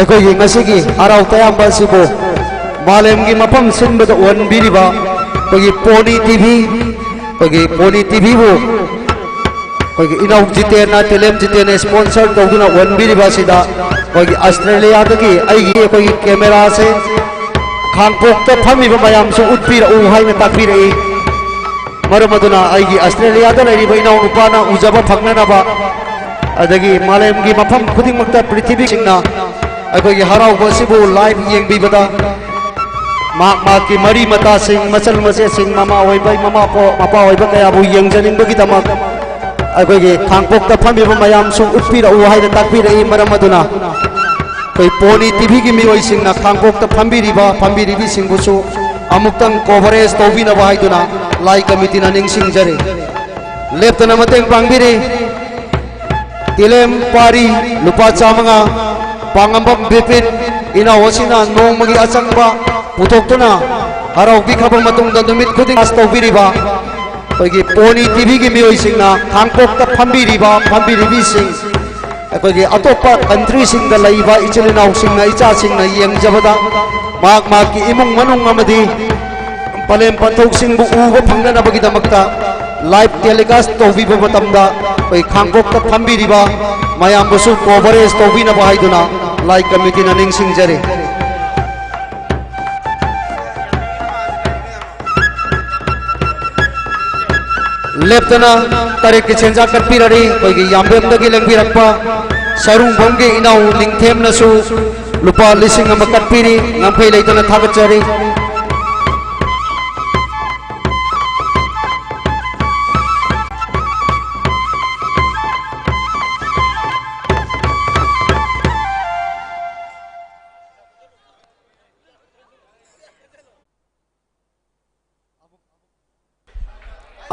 ꯑꯩꯈꯣꯏꯒꯤ ꯉꯁꯤꯒꯤ ꯍꯔꯥꯎ ꯇꯌꯥꯝꯕ ꯑꯁꯤꯕꯨ ꯃꯥꯂꯦꯝꯒꯤ ꯃꯐꯝ ꯁꯤꯟꯕꯗ ꯎꯍꯟꯕꯤꯔꯤꯕ ꯑꯩꯈꯣꯏꯒꯤ ꯄꯣꯅꯤ ꯇꯤꯚꯤ, ꯑꯩꯈꯣꯏꯒꯤ ꯄꯣꯅꯤ ꯇꯤꯚꯤꯕꯨ ꯑꯩꯈꯣꯏꯒꯤ ꯏꯅꯧ ꯖꯤꯇꯦꯟꯅ, ꯇꯦꯂꯦꯝ ꯖꯤꯇꯦꯟꯅ sponsor ꯇꯧꯗꯨꯅ ꯎꯍꯟꯕꯤꯔꯤꯕ ꯑꯁꯤꯗ ꯑꯩꯈꯣꯏꯒꯤ ꯑꯁꯇ꯭ꯔꯦꯂꯤꯌꯥꯗꯒꯤ ꯑꯩꯒꯤ, ꯑꯩꯈꯣꯏꯒꯤ camera ꯁꯦ ꯈꯥꯡꯄꯣꯛꯇ ꯐꯝꯃꯤꯕ ꯃꯌꯥꯝꯁꯨ ꯎꯠꯄꯤꯔꯛꯎ ꯍꯥꯏꯅ ꯇꯥꯛꯄꯤꯔꯛꯏ꯫ ꯃꯔꯝ ꯑꯗꯨꯅ ꯑꯩꯒꯤ ꯑꯁꯇ꯭ꯔꯦꯂꯤꯌꯥꯗ ꯂꯩꯔꯤꯕ ꯏꯅꯥꯎꯅꯨꯄꯥꯅ ꯎꯖꯕ ꯐꯪꯅꯅꯕ, ꯑꯗꯒꯤ ꯃꯥꯂꯦꯝꯒꯤ ꯃꯐꯝ ꯈꯨꯗꯤꯡꯃꯛꯇ ꯄ꯭ꯔꯤꯊꯤꯕꯤꯁꯤꯡꯅ ꯑꯩꯈꯣꯏꯒꯤ ꯍꯔꯥꯎꯕ ꯑꯁꯤꯕꯨ live ꯌꯦꯡꯕꯤꯕꯗ, ꯃꯍꯥꯛ ꯃꯍꯥꯛꯀꯤ ꯃꯔꯤ ꯃꯇꯥꯁꯤꯡ, ꯃꯆꯜ ꯃꯆꯦꯁꯤꯡ, ꯃꯃꯥ ꯑꯣꯏꯕ, ꯃꯃꯥ ꯄꯣ-, ꯃꯄꯥ ꯑꯣꯏꯕ ꯀꯌꯥꯕꯨ ꯌꯦꯡꯖꯅꯤꯡꯕꯒꯤꯗꯃꯛ ꯑꯩꯈꯣꯏꯒꯤ ꯈꯥꯡꯄꯣꯛꯇ ꯐꯝꯃꯤꯕ ꯃꯌꯥꯝꯁꯨ ꯎꯠꯄꯤꯔꯛꯎ ꯍꯥꯏꯅ ꯇꯥꯛꯄꯤꯔꯛꯏ꯫ ꯃꯔꯝ ꯑꯗꯨꯅ ꯑꯩꯈꯣꯏ ꯄꯣꯅꯤ ꯇꯤꯚꯤꯒꯤ ꯃꯤꯑꯣꯏꯁꯤꯡꯅ ꯈꯥꯡꯄꯣꯛꯇ ꯐꯝꯕꯤꯔꯤꯕ, ꯐꯝꯕꯤꯔꯤꯕꯤꯁꯤꯡꯕꯨꯁꯨ ꯑꯃꯨꯛꯇꯪ coverage ꯇꯧꯕꯤꯅꯕ ꯍꯥꯏꯗꯨꯅ ꯂꯥꯏ ꯀꯃꯤꯇꯤꯅ ꯅꯤꯡꯁꯤꯡꯖꯔꯤ꯫ ꯂꯦꯞꯇꯅ ꯃꯇꯦꯡ ꯄꯥꯡꯕꯤꯔꯤ꯫ ꯇꯤꯂꯦꯝ ꯄꯥꯔꯤ ꯂꯨꯄꯥ ꯆꯥꯃꯉꯥ, ꯄꯥꯉꯝꯕꯝ ꯕꯤꯄꯤꯟ ꯏꯅꯥꯎ ꯑꯁꯤꯅ ꯅꯣꯡꯃꯒꯤ ꯑꯆꯪꯕ ꯄꯨꯊꯣꯛꯇꯨꯅ ꯍꯔꯥꯎꯕꯤꯈ꯭ꯔꯕ ꯃꯇꯨꯡꯗ ꯅꯨꯃꯤꯠ ꯈꯨꯗꯤꯡ ꯑꯥꯁ ꯇꯧꯕꯤꯔꯤꯕ ꯑꯩꯈꯣꯏꯒꯤ ꯄꯣꯅꯤ ꯇꯤꯚꯤꯒꯤ ꯃꯤꯑꯣꯏꯁꯤꯡꯅ ꯈꯥꯡꯄꯣꯛꯇ ꯐꯝꯕꯤꯔꯤꯕ ꯐꯝꯕꯤꯔꯤꯕꯤꯁꯤꯡ, ꯑꯩꯈꯣꯏꯒꯤ ꯑꯇꯣꯞꯄ countryꯁꯤꯡꯗ ꯂꯩꯕ ꯏꯆꯤꯜ ꯏꯅꯥꯎꯁꯤꯡꯅ, ꯏꯆꯥꯁꯤꯡꯅ ꯌꯦꯡꯖꯕꯗ ꯃꯍꯥꯛ ꯃꯍꯥꯛꯀꯤ ꯏꯃꯨꯡ ꯃꯅꯨꯡ ꯑꯃꯗꯤ ꯄꯂꯦꯝ ꯄꯟꯊꯧꯁꯤꯡꯕꯨ ꯎꯕ ꯐꯪꯅꯅꯕꯒꯤꯗꯃꯛꯇ live telecast ꯇꯧꯕꯤꯕ ꯃꯇꯝꯗ ꯑꯩꯈꯣꯏ ꯈꯥꯡꯄꯣꯛꯇ ꯐꯝꯕꯤꯔꯤꯕ ꯃꯌꯥꯝꯕꯨꯁꯨ coverage ꯇꯧꯕꯤꯅꯕ ꯍꯥꯏꯗꯨꯅ ꯂꯥꯏ ꯀꯃꯤꯇꯤꯅ ꯅꯤꯡꯁꯤꯡꯖꯔꯤ꯫ ꯂꯦꯞꯇꯅ ꯇꯔꯦꯠꯀꯤ ꯁꯦꯟꯖꯥ ꯀꯠꯄꯤꯔꯔꯤ ꯑꯩꯈꯣꯏꯒꯤ ꯌꯥꯝꯕꯦꯝꯗꯒꯤ ꯂꯦꯡꯕꯤꯔꯛꯄ ꯁꯔꯨꯡꯕꯝꯒꯤ ꯏꯅꯥꯎ ꯅꯤꯡꯊꯦꯝꯅꯁꯨ ꯂꯨꯄꯥ ꯂꯤꯁꯤꯡ ꯑꯃ ꯀꯠꯄꯤꯔꯤ꯫ ꯉꯝꯈꯩ ꯂꯩꯇꯅ ꯊꯥꯒꯠꯆꯔꯤ꯫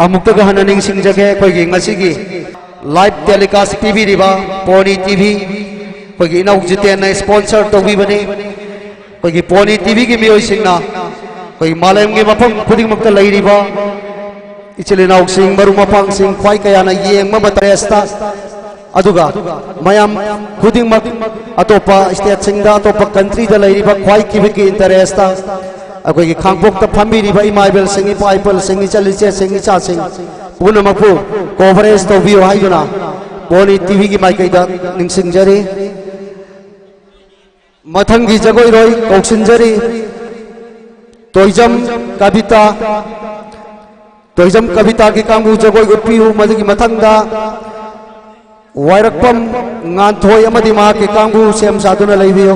ꯑꯃꯨꯛꯇꯒ ꯍꯟꯅ ꯅꯤꯡꯁꯤꯡꯖꯒꯦ, ꯑꯩꯈꯣꯏꯒꯤ ꯉꯁꯤꯒꯤ live telecast ꯄꯤꯕꯤꯔꯤꯕ ꯄꯣꯅꯤ ꯇꯤꯚꯤ, ꯑꯩꯈꯣꯏꯒꯤ ꯏꯅꯧ ꯖꯤꯇꯦꯟꯅ sponsor ꯇꯧꯕꯤꯕꯅꯤ꯫ ꯑꯩꯈꯣꯏꯒꯤ ꯄꯣꯅꯤ ꯇꯤꯚꯤꯒꯤ ꯃꯤꯑꯣꯏꯁꯤꯡꯅ ꯑꯩꯈꯣꯏꯒꯤ ꯃꯥꯂꯦꯝꯒꯤ ꯃꯐꯝ ꯈꯨꯗꯤꯡꯃꯛꯇ ꯂꯩꯔꯤꯕ ꯏꯆꯤꯜ ꯏꯅꯥꯎꯁꯤꯡ, ꯃꯔꯨꯞ ꯃꯄꯥꯡꯁꯤꯡ, ꯈ꯭ꯋꯥꯏ ꯀꯌꯥꯅ ꯌꯦꯡꯕ ꯃꯇꯝꯗ ꯑꯗꯨꯒ ꯃꯌꯥꯝ ꯈꯨꯗꯤꯡꯃꯛ, ꯑꯇꯣꯞꯄ stateꯁꯤꯡꯗ, ꯑꯇꯣꯞꯄ countryꯗ ꯂꯩꯔꯤꯕ ꯈ꯭ꯋꯥꯏ ꯀꯤꯕꯤꯛꯀꯤ interestꯇ, ꯑꯩꯈꯣꯏꯒꯤ ꯈꯥꯡꯄꯣꯛꯇ ꯐꯝꯕꯤꯔꯤꯕ ꯏꯃꯥ ꯏꯕꯦꯜꯁꯤꯡ, ꯏꯄꯥ ꯏꯄꯜꯁꯤꯡ, ꯏꯆꯜ ꯏꯆꯦꯁꯤꯡ, ꯏꯆꯥꯁꯤꯡ ꯄꯨꯝꯅꯃꯛꯄꯨ coverage ꯇꯧꯕꯤꯌꯨ ꯍꯥꯏꯗꯨꯅ ꯃꯣꯅꯤ TVꯒꯤ ꯃꯥꯏꯀꯩꯗ ꯅꯤꯡꯁꯤꯡꯖꯔꯤ꯫ ꯃꯊꯪꯒꯤ ꯖꯒꯣꯏꯔꯣꯏ ꯀꯧꯁꯤꯟꯖꯔꯤ, ꯇꯣꯏꯖꯝ ꯀꯕꯤꯇꯥ꯫ ꯇꯣꯏꯖꯝ ꯀꯕꯤꯇꯥꯒꯤ ꯀꯥꯡꯕꯨ ꯖꯒꯣꯏ ꯎꯠꯄꯤꯌꯨ꯫ ꯃꯗꯨꯒꯤ ꯃꯊꯪꯗ ꯋꯥꯏꯔꯛꯄꯝ ꯉꯥꯟꯊꯣꯏ ꯑꯃꯗꯤ ꯃꯍꯥꯛꯀꯤ ꯀꯥꯡꯕꯨ ꯁꯦꯝ ꯁꯥꯗꯨꯅ ꯂꯩꯕꯤꯌꯨ꯫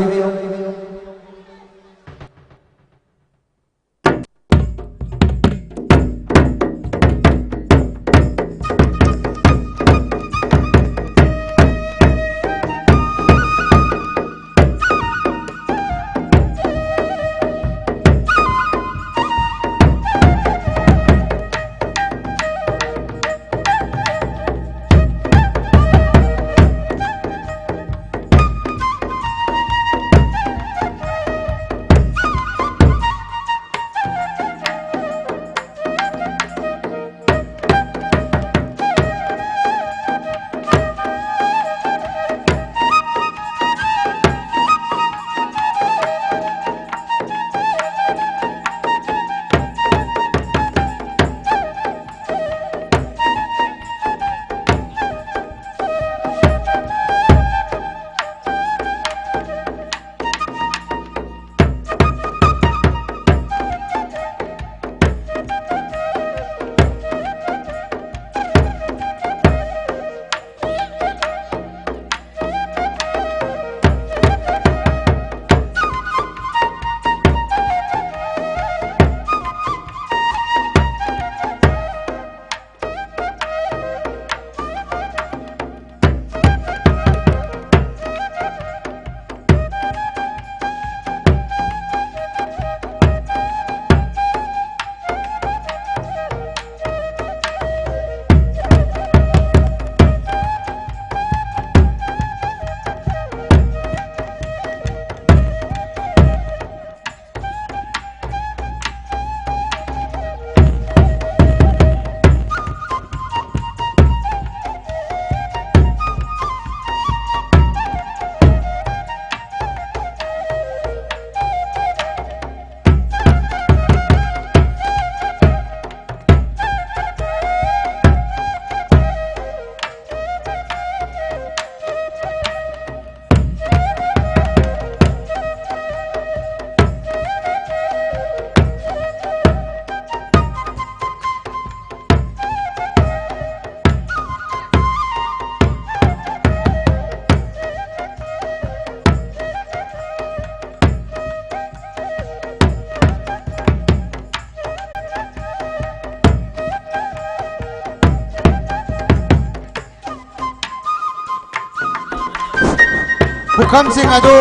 ꯄꯨꯈꯝꯁꯤꯡ ꯑꯗꯨ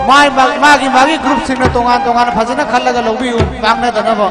ꯃꯥꯏ ꯃꯥ-, ꯃꯥꯒꯤ ꯃꯥꯒꯤ ꯒ꯭ꯔꯨꯞꯁꯤꯡꯅ ꯇꯣꯉꯥꯟ ꯇꯣꯉꯥꯟꯅ ꯐꯖꯅ ꯈꯜꯂꯒ ꯂꯧꯕꯤꯌꯨ, ꯃꯥꯡꯅꯗꯅꯕ꯫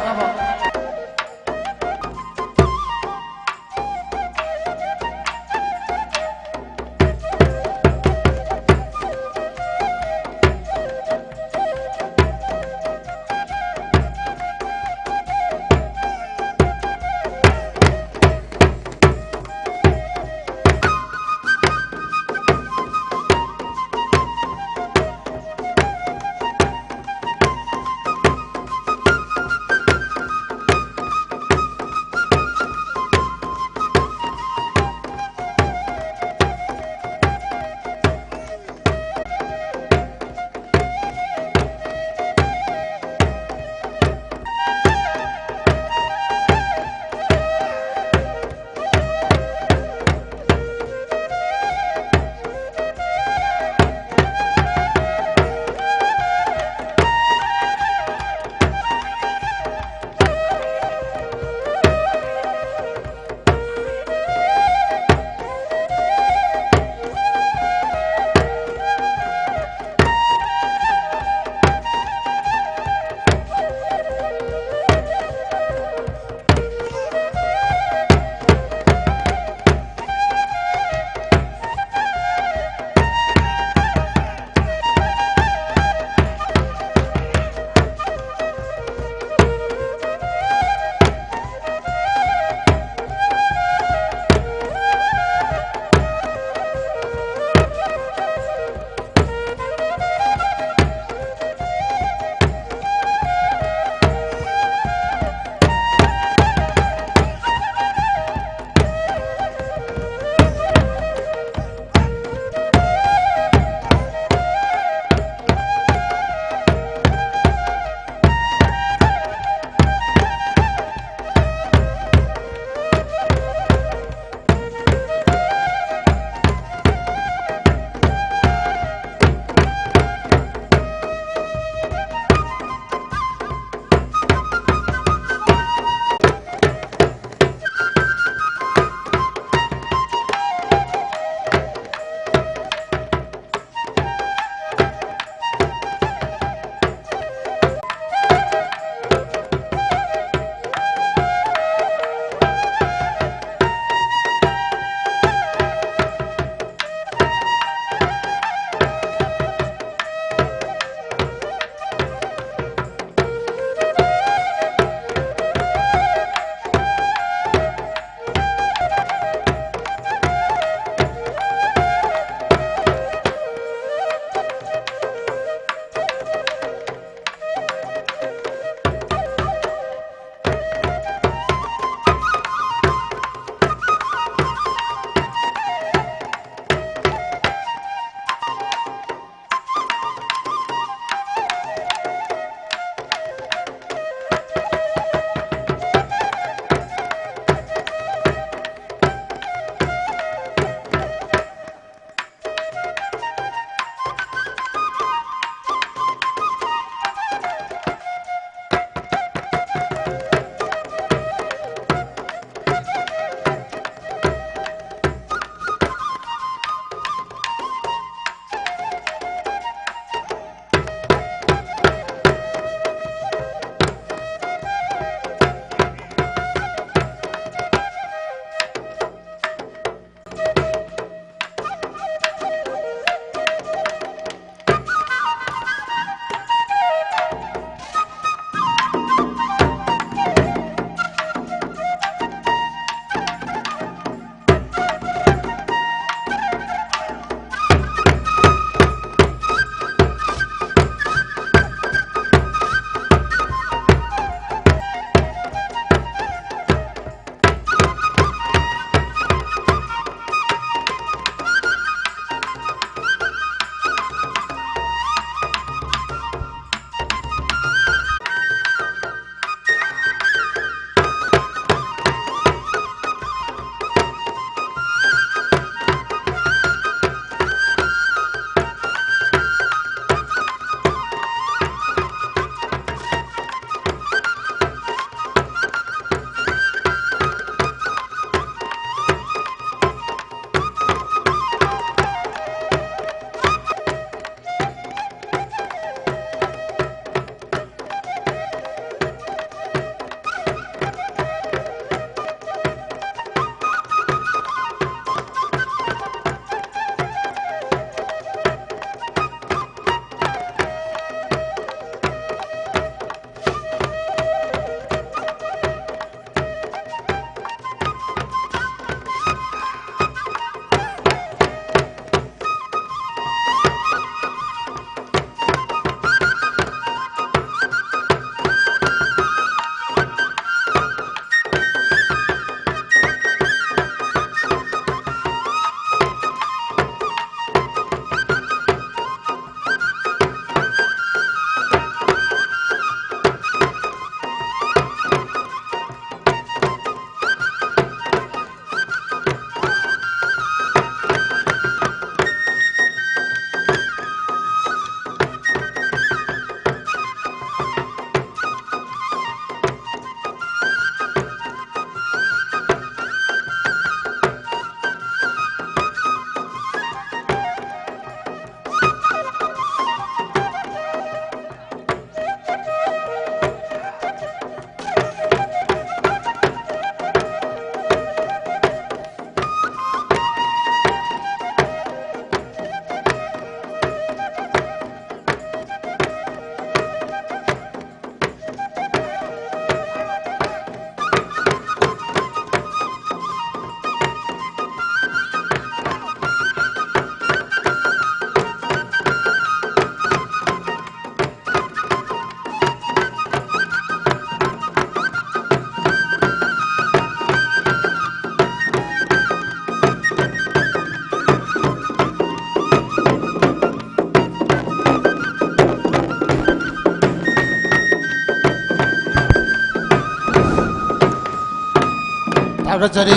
ꯊꯥꯒꯠꯆꯔꯤ꯫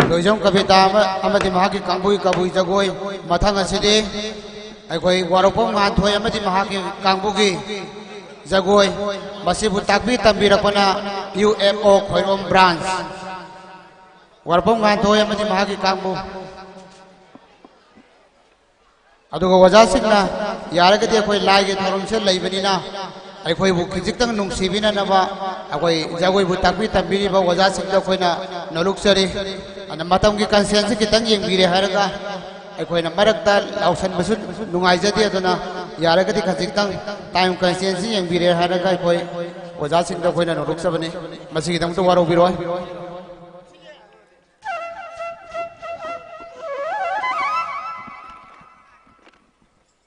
ꯂꯣꯏꯖꯝ ꯀꯕꯤꯇꯥ ꯑꯃ-, ꯑꯃꯗꯤ ꯃꯍꯥꯛꯀꯤ ꯀꯥꯡꯕꯨꯒꯤ ꯀꯕꯨꯏ ꯖꯒꯣꯏ꯫ ꯃꯊꯪ ꯑꯁꯤꯗꯤ ꯑꯩꯈꯣꯏ ꯋꯥꯔꯣꯛꯄꯝ ꯉꯥꯟꯊꯣꯏ ꯑꯃꯗꯤ ꯃꯍꯥꯛꯀꯤ ꯀꯥꯡꯕꯨꯒꯤ ꯖꯒꯣꯏ꯫ ꯃꯁꯤꯕꯨ ꯇꯥꯛꯄꯤ ꯇꯝꯕꯤꯔꯛꯄꯅ U F O Khoirom branch. ꯋꯥꯔꯣꯛꯄꯝ ꯉꯥꯟꯊꯣꯏ ꯑꯃꯗꯤ ꯃꯍꯥꯛꯀꯤ ꯀꯥꯡꯕꯨ꯫ ꯑꯗꯨꯒ ꯑꯣꯖꯥꯁꯤꯡꯅ ꯌꯥꯔꯒꯗꯤ ꯑꯩꯈꯣꯏ ꯂꯥꯏꯒꯤ ꯊꯧꯔꯝꯁꯦ ꯂꯩꯕꯅꯤꯅ ꯑꯩꯈꯣꯏꯕꯨ ꯈꯤꯖꯤꯛꯇꯪ ꯅꯨꯡꯁꯤꯕꯤꯅꯅꯕ ꯑꯩꯈꯣꯏ ꯖꯒꯣꯏꯕꯨ ꯇꯥꯛꯄꯤ ꯇꯝꯕꯤꯔꯤꯕ ꯑꯣꯖꯥꯁꯤꯡꯗ ꯑꯩꯈꯣꯏꯅ ꯅꯣꯂꯨꯛꯆꯔꯤ꯫ ꯑꯗꯨꯅ ꯃꯇꯝꯒꯤ ꯀꯟꯁꯦꯟꯁꯁꯤ ꯈꯤꯇꯪ ꯌꯦꯡꯕꯤꯔꯦ ꯍꯥꯏꯔꯒ ꯑꯩꯈꯣꯏꯅ ꯃꯔꯛꯇ ꯂꯥꯎꯁꯟꯕꯁꯨ ꯅꯨꯡꯉꯥꯏꯖꯗꯦ꯫ ꯑꯗꯨꯅ ꯌꯥꯔꯒꯗꯤ ꯈꯖꯤꯛꯇꯪ ꯇꯥꯏꯝ ꯀꯟꯁꯦꯟꯁꯁꯤ ꯌꯦꯡꯕꯤꯔꯦ ꯍꯥꯏꯔꯒ ꯑꯩꯈꯣꯏ ꯑꯣꯖꯥꯁꯤꯡꯗ ꯑꯩꯈꯣꯏꯅ ꯅꯣꯂꯨꯛꯆꯕꯅꯤ꯫ ꯃꯁꯤꯒꯤꯗꯃꯛꯇ ꯋꯥꯔꯧꯕꯤꯔꯣꯏ꯫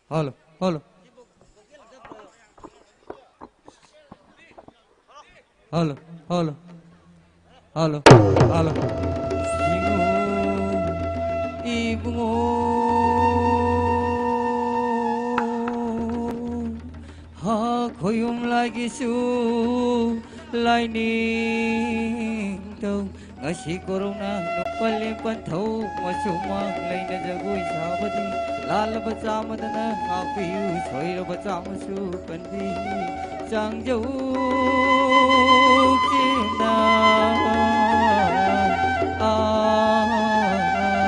Hello, hello. Hello, hello. Hello, hello. ꯏꯕꯨꯡꯉꯣ, ꯏꯕꯨꯡꯉꯣ, ꯍꯥ ꯈꯣꯌꯨꯝ ꯂꯥꯏꯒꯤꯁꯨ ꯂꯥꯏꯅꯤꯡꯊꯧ꯫ ꯉꯁꯤ ꯀꯣꯔꯧꯅ ꯅꯣꯡꯄꯜ ꯂꯦꯝꯄꯟ ꯊꯧ ꯃꯆꯨ ꯃꯥꯡ ꯂꯩꯅ ꯖꯒꯣꯏ ꯁꯥꯕꯗꯤ ꯂꯥꯜꯂꯕ ꯆꯥꯃꯗꯅ ꯉꯥꯛꯄꯤꯌꯨ, ꯁꯣꯏꯔꯕ ꯆꯥꯃꯁꯨ ꯀꯟꯕꯤꯌꯨ꯫ ꯆꯥꯡꯖꯧ ꯆꯦꯅ ꯑꯥ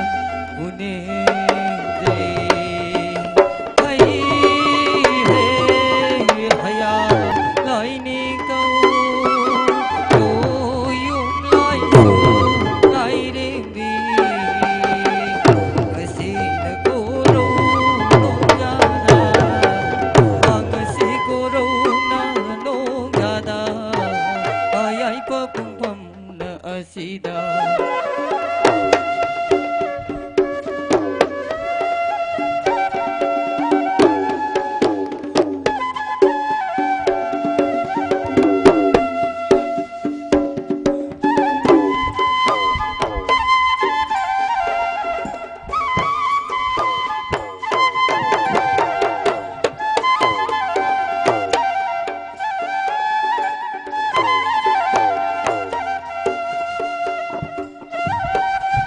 ꯄꯨꯅꯦꯗꯩ ꯍꯩ ꯍꯦ ꯍꯌꯥ ꯂꯥꯏꯅꯤꯡꯊꯧ ꯌꯨꯝ ꯂꯥꯏꯁꯨ ꯂꯥꯏꯔꯦꯝꯕꯤ꯫ ꯉꯁꯤꯅ ꯀꯣꯔꯧ ꯅꯣꯡꯖꯥꯗ, ꯉꯁꯤ ꯀꯣꯔꯧꯅ ꯅꯣꯡꯖꯥꯗ ꯑꯌꯥꯏꯄ ꯄꯨꯡꯐꯝ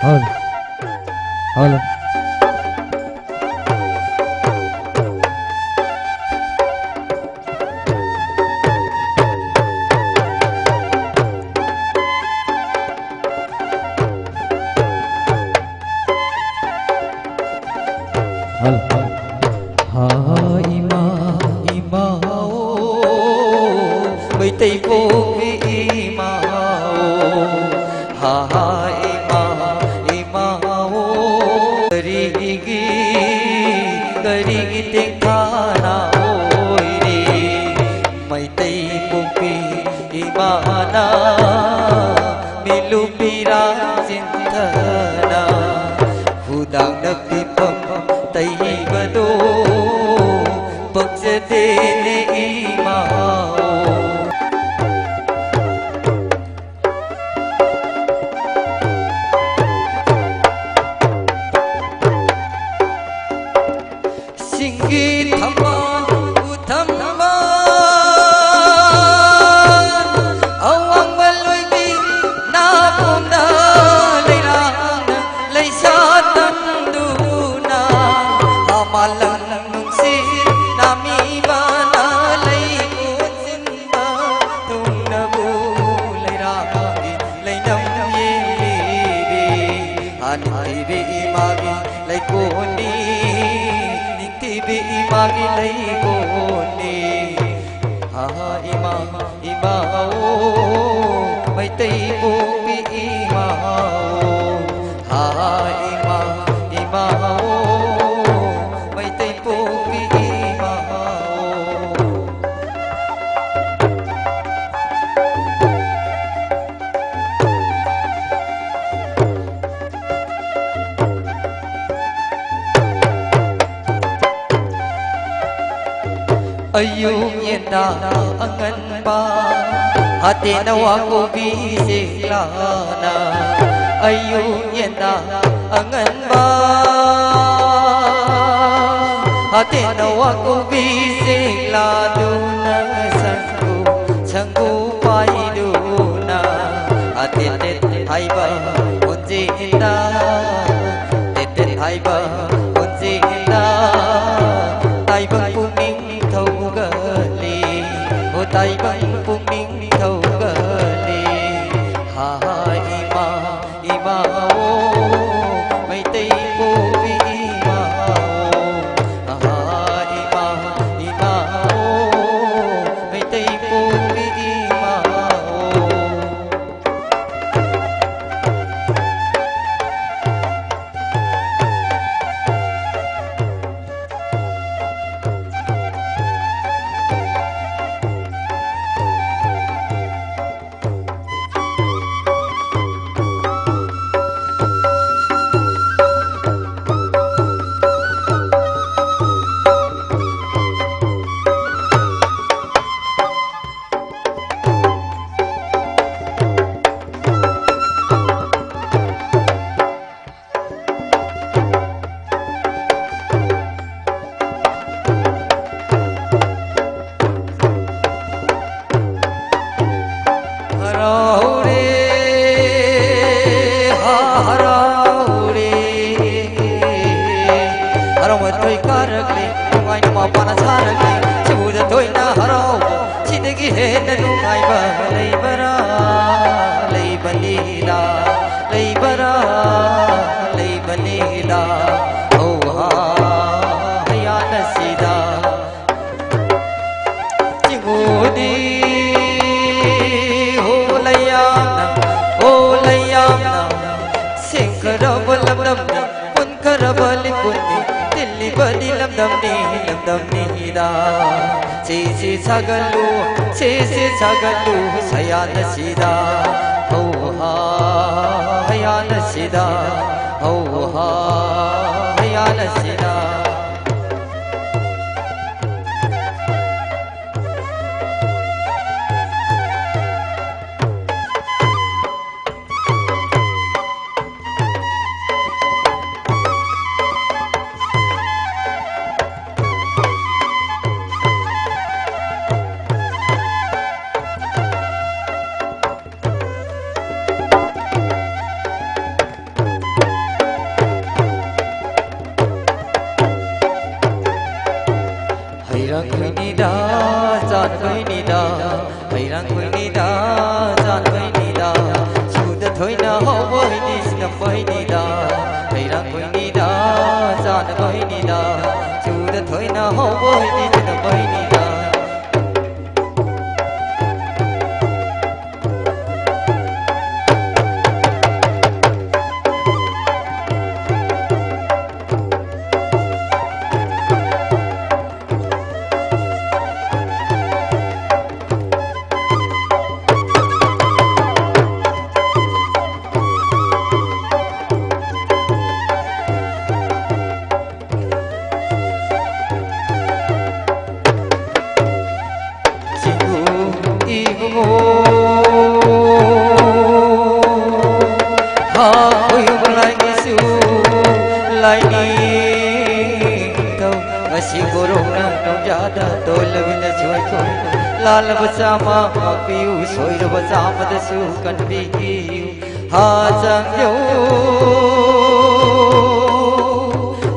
ꯍꯜꯂꯣ꯫ ꯍꯜꯂꯣ꯫ ꯍꯜꯂꯣ꯫ ꯍꯥ, ꯏꯃꯥ, ꯏꯃꯥ, ꯑꯣ, ꯃꯩꯇꯩ ꯄꯣꯛꯄꯤ ꯏꯃꯥ, ꯑꯣ꯫ ꯍꯥ, ꯏꯃꯥ, ꯏꯃꯥ, ꯑꯣ, ꯀꯔꯤꯒꯤ, ꯀꯔꯤꯒꯤ ꯇꯦꯡꯊꯥꯅ ꯑꯣꯏꯔꯤ? ꯃꯩꯇꯩ ꯄꯣꯛꯄꯤ ꯏꯃꯥꯅ ꯃꯤꯂꯨ ꯄꯤꯔꯥꯡ ꯆꯤꯟꯊꯅ ꯍꯨꯗꯥꯡꯅ ꯄꯤꯐꯝ ꯇꯩꯕꯗꯣ ꯄꯛꯆꯗꯦꯅꯦ ꯏꯃꯥ꯫ ꯁꯤꯡꯒꯤ ꯊꯝꯕꯥꯜ ꯎꯊꯝꯕꯥꯜ, ꯑꯋꯥꯡꯕ ꯂꯣꯏꯕꯤ ꯅꯥꯄꯣꯝꯅ ꯂꯩꯔꯥꯡꯅ ꯂꯩꯁꯥ ꯇꯝꯗꯨꯅ, ꯃꯥꯂꯪ ꯅꯨꯡꯁꯤꯠ ꯅꯥꯃꯤꯕꯅ ꯂꯩ ꯀꯣꯟꯁꯤꯟꯕ ꯇꯨꯡꯅꯕꯨ ꯂꯩꯔꯥꯡꯒꯤ ꯂꯩꯅꯝ ꯌꯦꯡꯂꯤꯕꯤ, ꯍꯥꯟꯅ ꯏꯕꯤ ꯏꯃꯥꯒꯤ ꯂꯩꯀꯣꯟꯅꯤ, ꯅꯤꯡꯊꯤꯕꯤ ꯏꯃꯥꯒꯤ ꯂꯩꯀꯣꯟꯅꯤ꯫ ꯍꯥ, ꯏꯃꯥ, ꯏꯃꯥ, ꯑꯣ, ꯃꯩꯇꯩ ꯄꯣꯛꯄꯤ ꯏꯃꯥ, ꯑꯣ꯫ ꯍꯥ, ꯏꯃꯥ, ꯏꯃꯥ, ꯑꯣ, ꯃꯩꯇꯩ ꯄꯣꯛꯄꯤ ꯏꯃꯥ, ꯑꯣ꯫ ꯑꯌꯨꯛ ꯌꯦꯟꯗꯥ ꯑꯉꯟꯕ, ꯍꯥꯇꯦꯟꯅ ꯋꯥꯀꯨꯕꯤ ꯁꯦꯛꯂꯥꯅ꯫ ꯑꯌꯨꯛ ꯌꯦꯟꯗꯥ ꯑꯉꯟꯕ, ꯍꯥꯇꯦꯟꯅ ꯋꯥꯀꯨꯕꯤ ꯁꯦꯛꯂꯥꯗꯨꯅ ꯁꯪꯒꯨ, ꯁꯪꯒꯨ ꯄꯥꯏꯗꯨꯅ, ꯍꯥꯇꯦꯟ ꯍꯥꯏꯕ ꯈꯣꯟꯖꯦꯜ ꯇꯦꯠ ꯇꯦꯠ ꯍꯥꯏꯕ ꯈꯣꯟꯖꯦꯜꯗ ꯇꯥꯏꯕꯪ ꯄꯨꯛꯅꯤꯡ ꯊꯧꯒꯠꯂꯤ꯫ ꯑꯣ, ꯇꯥꯏꯕꯪ ꯄꯨꯛꯅꯤꯡ ꯊꯧꯒꯠꯂꯤ꯫ ꯍꯥ, ꯏꯃꯥ, ꯏꯃꯥ, ꯑꯣ, ꯃꯩꯇꯩ ꯄꯣꯛꯄꯤ ꯏꯃꯥ, ꯑꯣ, ꯍꯥ, ꯏꯃꯥ, ꯏꯃꯥ, ꯑꯣ, ꯃꯩꯇꯩ ꯄꯣꯛꯄꯤ ꯏꯃꯥ, ꯑꯣ꯫ ꯍꯔꯥꯎꯔꯦ, ꯍꯥ, ꯍꯔꯥꯎꯔꯦ꯫ ꯍꯔꯥꯎ ꯃꯊꯣꯏ ꯀꯥꯔꯛꯂꯦ, ꯅꯨꯡꯉꯥꯏꯅ ꯃꯄꯥꯅ ꯁꯥꯔꯛꯂꯦ꯫ ꯁꯤꯕꯨꯗ ꯊꯣꯏꯅ ꯍꯔꯥꯎꯕ, ꯁꯤꯗꯒꯤ ꯍꯦꯟꯅ ꯅꯨꯡꯉꯥꯏꯕ ꯂꯩꯕꯔꯥ? ꯂꯩꯕꯅꯤꯗ, ꯂꯩꯕꯔꯥ? ꯂꯩꯕꯅꯤꯗ꯫ ꯍꯧ ꯍꯥ ꯍꯌꯥꯅ ꯁꯤꯗ꯫ ꯆꯤꯡꯉꯨꯅꯤ ꯍꯣ ꯂꯩꯌꯥꯝꯅ, ꯍꯣ ꯂꯩꯌꯥꯝꯅ ꯁꯦꯡꯈ꯭ꯔꯕ ꯂꯝꯗꯝꯅꯤ, ꯄꯨꯟꯈ꯭ꯔꯕ ꯂꯤꯄꯨꯟꯅꯤ, ꯇꯤꯜꯂꯤꯕꯗꯤ ꯂꯝꯗꯝꯅꯤ, ꯂꯝꯗꯝꯅꯤꯗ꯫ ꯁꯤꯁꯤ ꯁꯥꯒꯠꯂꯨ, ꯁꯤꯁꯤ ꯁꯥꯒꯠꯂꯨ, ꯁꯌꯥꯅ ꯁꯤꯗ꯫ ꯍꯧ ꯍꯥ ꯍꯌꯥꯅ ꯁꯤꯗ, ꯍꯧ ꯍꯥ ꯍꯌꯥꯅ ꯁꯤꯗ꯫ ꯈꯣꯏꯅꯤꯗ, ꯆꯥꯟ ꯈꯣꯏꯅꯤꯗ, ꯍꯩꯔꯥꯡ ꯈꯣꯏꯅꯤꯗ, ꯆꯥꯟ ꯈꯣꯏꯅꯤꯗ, ꯁꯨꯗ ꯊꯣꯏꯅ ꯍꯧꯕ ꯍꯩꯗꯤ ꯁꯤꯅ ꯈꯣꯏꯅꯤꯗ, ꯍꯩꯔꯥꯡ ꯈꯣꯏꯅꯤꯗ, ꯆꯥꯟ ꯈꯣꯏꯅꯤꯗ, ꯁꯨꯗ ꯊꯣꯏꯅ ꯍꯧꯕ ꯍꯩꯗꯤ ꯁꯤꯅ ꯈꯣꯏꯅꯤꯗ꯫ ꯁꯤꯡꯒꯨ ꯏꯕꯨꯡꯉꯣ, ꯍꯥ, ꯍꯨꯏꯕꯨ ꯂꯥꯏꯒꯤꯁꯨ ꯂꯥꯏꯅꯤꯡꯊꯧ, ꯉꯁꯤ ꯀꯣꯔꯧꯅ ꯅꯣꯡꯖꯥꯗ ꯇꯣꯜꯂꯕꯅꯁꯨ ꯑꯩꯈꯣꯏ ꯂꯥꯜꯂꯕ ꯆꯥꯝꯃ ꯉꯥꯛꯄꯤꯌꯨ, ꯁꯣꯏꯔꯕ ꯆꯥꯝꯃꯗꯁꯨ ꯀꯟꯕꯤꯌꯨ꯫ ꯍꯥ ꯆꯪꯌꯧ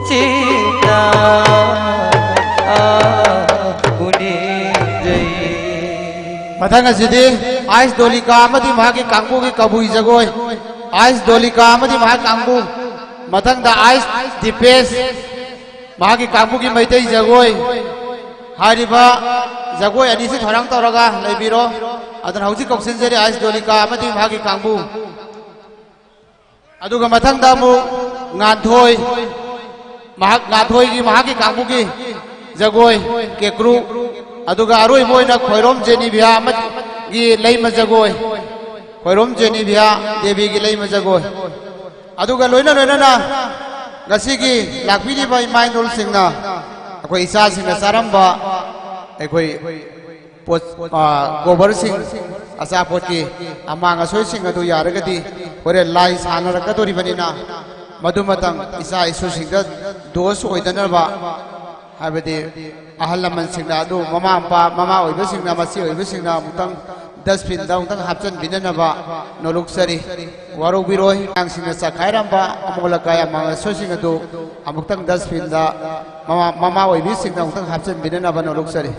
ꯆꯤꯡꯅ ꯎꯅꯤꯡꯖꯩ꯫ ꯃꯊꯪ ꯑꯁꯤꯗꯤ ꯑꯥꯏꯁ ꯗꯣꯂꯤꯀꯥ ꯑꯃꯗꯤ ꯃꯍꯥꯛꯀꯤ ꯀꯥꯡꯕꯨꯒꯤ ꯀꯕꯨꯏ ꯖꯒꯣꯏ꯫ ꯑꯥꯏꯁ ꯗꯣꯂꯤꯀꯥ ꯑꯃꯗꯤ ꯃꯍꯥꯛ ꯀꯥꯡꯕꯨ꯫ ꯃꯊꯪꯗ ꯑꯥꯏꯁ ꯗꯤꯄꯦꯁ꯫ ꯃꯍꯥꯛꯀꯤ ꯀꯥꯡꯕꯨꯒꯤ ꯃꯩꯇꯩ ꯖꯒꯣꯏ ꯍꯥꯏꯔꯤꯕ ꯖꯒꯣꯏ ꯑꯅꯤꯁꯤ ꯊꯧꯔꯥꯡ ꯇꯧꯔꯒ ꯂꯩꯕꯤꯔꯣ꯫ ꯑꯗꯨꯅ ꯍꯧꯖꯤꯛ ꯀꯧꯁꯤꯟꯖꯔꯤ ꯑꯥꯏꯁ ꯗꯣꯂꯤꯀꯥ ꯑꯃꯗꯤ ꯃꯍꯥꯛꯀꯤ ꯀꯥꯡꯕꯨ꯫ ꯑꯗꯨꯒ ꯃꯊꯪꯗ ꯑꯃꯨꯛ ꯉꯥꯟꯊꯣꯏ, ꯃꯍꯥꯛ ꯉꯥꯟꯊꯣꯏꯒꯤ ꯃꯍꯥꯛꯀꯤ ꯀꯥꯡꯕꯨꯒꯤ ꯖꯒꯣꯏ ꯀꯦꯀ꯭ꯔꯨ, ꯑꯗꯨꯒ ꯑꯔꯣꯏꯕ ꯑꯣꯏꯅ ꯈꯣꯏꯔꯣꯝ ꯖꯦꯅꯤꯕꯤꯌꯥ ꯑꯃꯒꯤ ꯂꯩꯃ ꯖꯒꯣꯏ, ꯈꯣꯏꯔꯣꯝ ꯖꯦꯅꯤꯕꯤꯌꯥ ꯗꯦꯕꯤꯒꯤ ꯂꯩꯃ ꯖꯒꯣꯏ꯫ ꯑꯗꯨꯒ ꯂꯣꯏꯅ ꯂꯣꯏꯅꯅ ꯉꯁꯤꯒꯤ ꯂꯥꯛꯄꯤꯔꯤꯕ ꯏꯃꯥ ꯏꯅꯣꯜꯁꯤꯡꯅ, ꯑꯩꯈꯣꯏ ꯏꯆꯥꯁꯤꯡꯅ ꯆꯥꯔꯝꯕ ꯑꯩꯈꯣꯏ ꯄꯣꯠ, ꯑ, ꯒꯣꯕꯔꯁꯤꯡ, ꯑꯆꯥꯄꯣꯠꯀꯤ ꯑꯃꯥꯡ ꯑꯁꯣꯏꯁꯤꯡ ꯑꯗꯨ ꯌꯥꯔꯒꯗꯤ ꯍꯣꯔꯦꯟ ꯂꯥꯏ ꯁꯥꯟꯅꯔꯛꯀꯗꯧꯔꯤꯕꯅꯤꯅ, ꯃꯗꯨꯃꯇꯪ ꯏꯆꯥ ꯏꯁꯨꯁꯤꯡꯗ ꯗꯣꯁ ꯑꯣꯏꯗꯅꯕ, ꯍꯥꯏꯕꯗꯤ ꯑꯍꯜ ꯂꯃꯟꯁꯤꯡꯅ ꯑꯗꯨ, ꯃꯃꯥ ꯃꯄꯥ, ꯃꯃꯥ ꯑꯣꯏꯕꯁꯤꯡꯅ, ꯃꯆꯦ ꯑꯣꯏꯕꯁꯤꯡꯅ ꯑꯃꯨꯛꯇꯪ ꯗꯁꯕꯤꯟꯗ ꯑꯃꯨꯛꯇꯪ ꯍꯥꯞꯆꯤꯟꯕꯤꯅꯅꯕ ꯅꯣꯂꯨꯛꯆꯔꯤ꯫ ꯋꯥꯔꯧꯕꯤꯔꯣꯏ꯫ ꯑꯉꯥꯡꯁꯤꯡꯅ ꯆꯈꯥꯏꯔꯝꯕ ꯑꯃꯣꯠ ꯑꯀꯥꯏ ꯑꯃꯥꯡ ꯑꯁꯣꯏꯁꯤꯡ ꯑꯗꯨ ꯑꯃꯨꯛꯇꯪ ꯗꯁꯕꯤꯟꯗ ꯃꯃꯥ, ꯃꯃꯥ ꯑꯣꯏꯕꯤꯁꯤꯡꯅ ꯑꯃꯨꯛꯇꯪ ꯍꯥꯞꯆꯤꯟꯕꯤꯅꯅꯕ ꯅꯣꯂꯨꯛꯆꯔꯤ꯫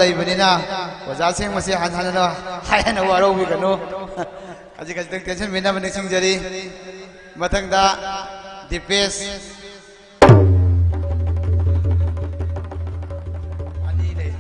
ꯂꯩꯕꯅꯤꯅ ꯑꯣꯖꯥꯁꯤꯡ ꯃꯁꯤ ꯍꯟ ꯍꯟꯅ ꯍꯥꯏ ꯍꯟꯅ ꯋꯥꯔꯧꯕꯤꯒꯅꯨ꯫ ꯈꯖꯤꯛ ꯈꯖꯤꯛꯇꯪ ꯇꯦꯟꯁꯤꯟꯕꯤꯅꯕ ꯅꯤꯡꯁꯤꯡꯖꯔꯤ꯫ ꯃꯊꯪꯗ ꯗꯤꯄꯦꯁ ꯑꯅꯤ ꯂꯩ꯫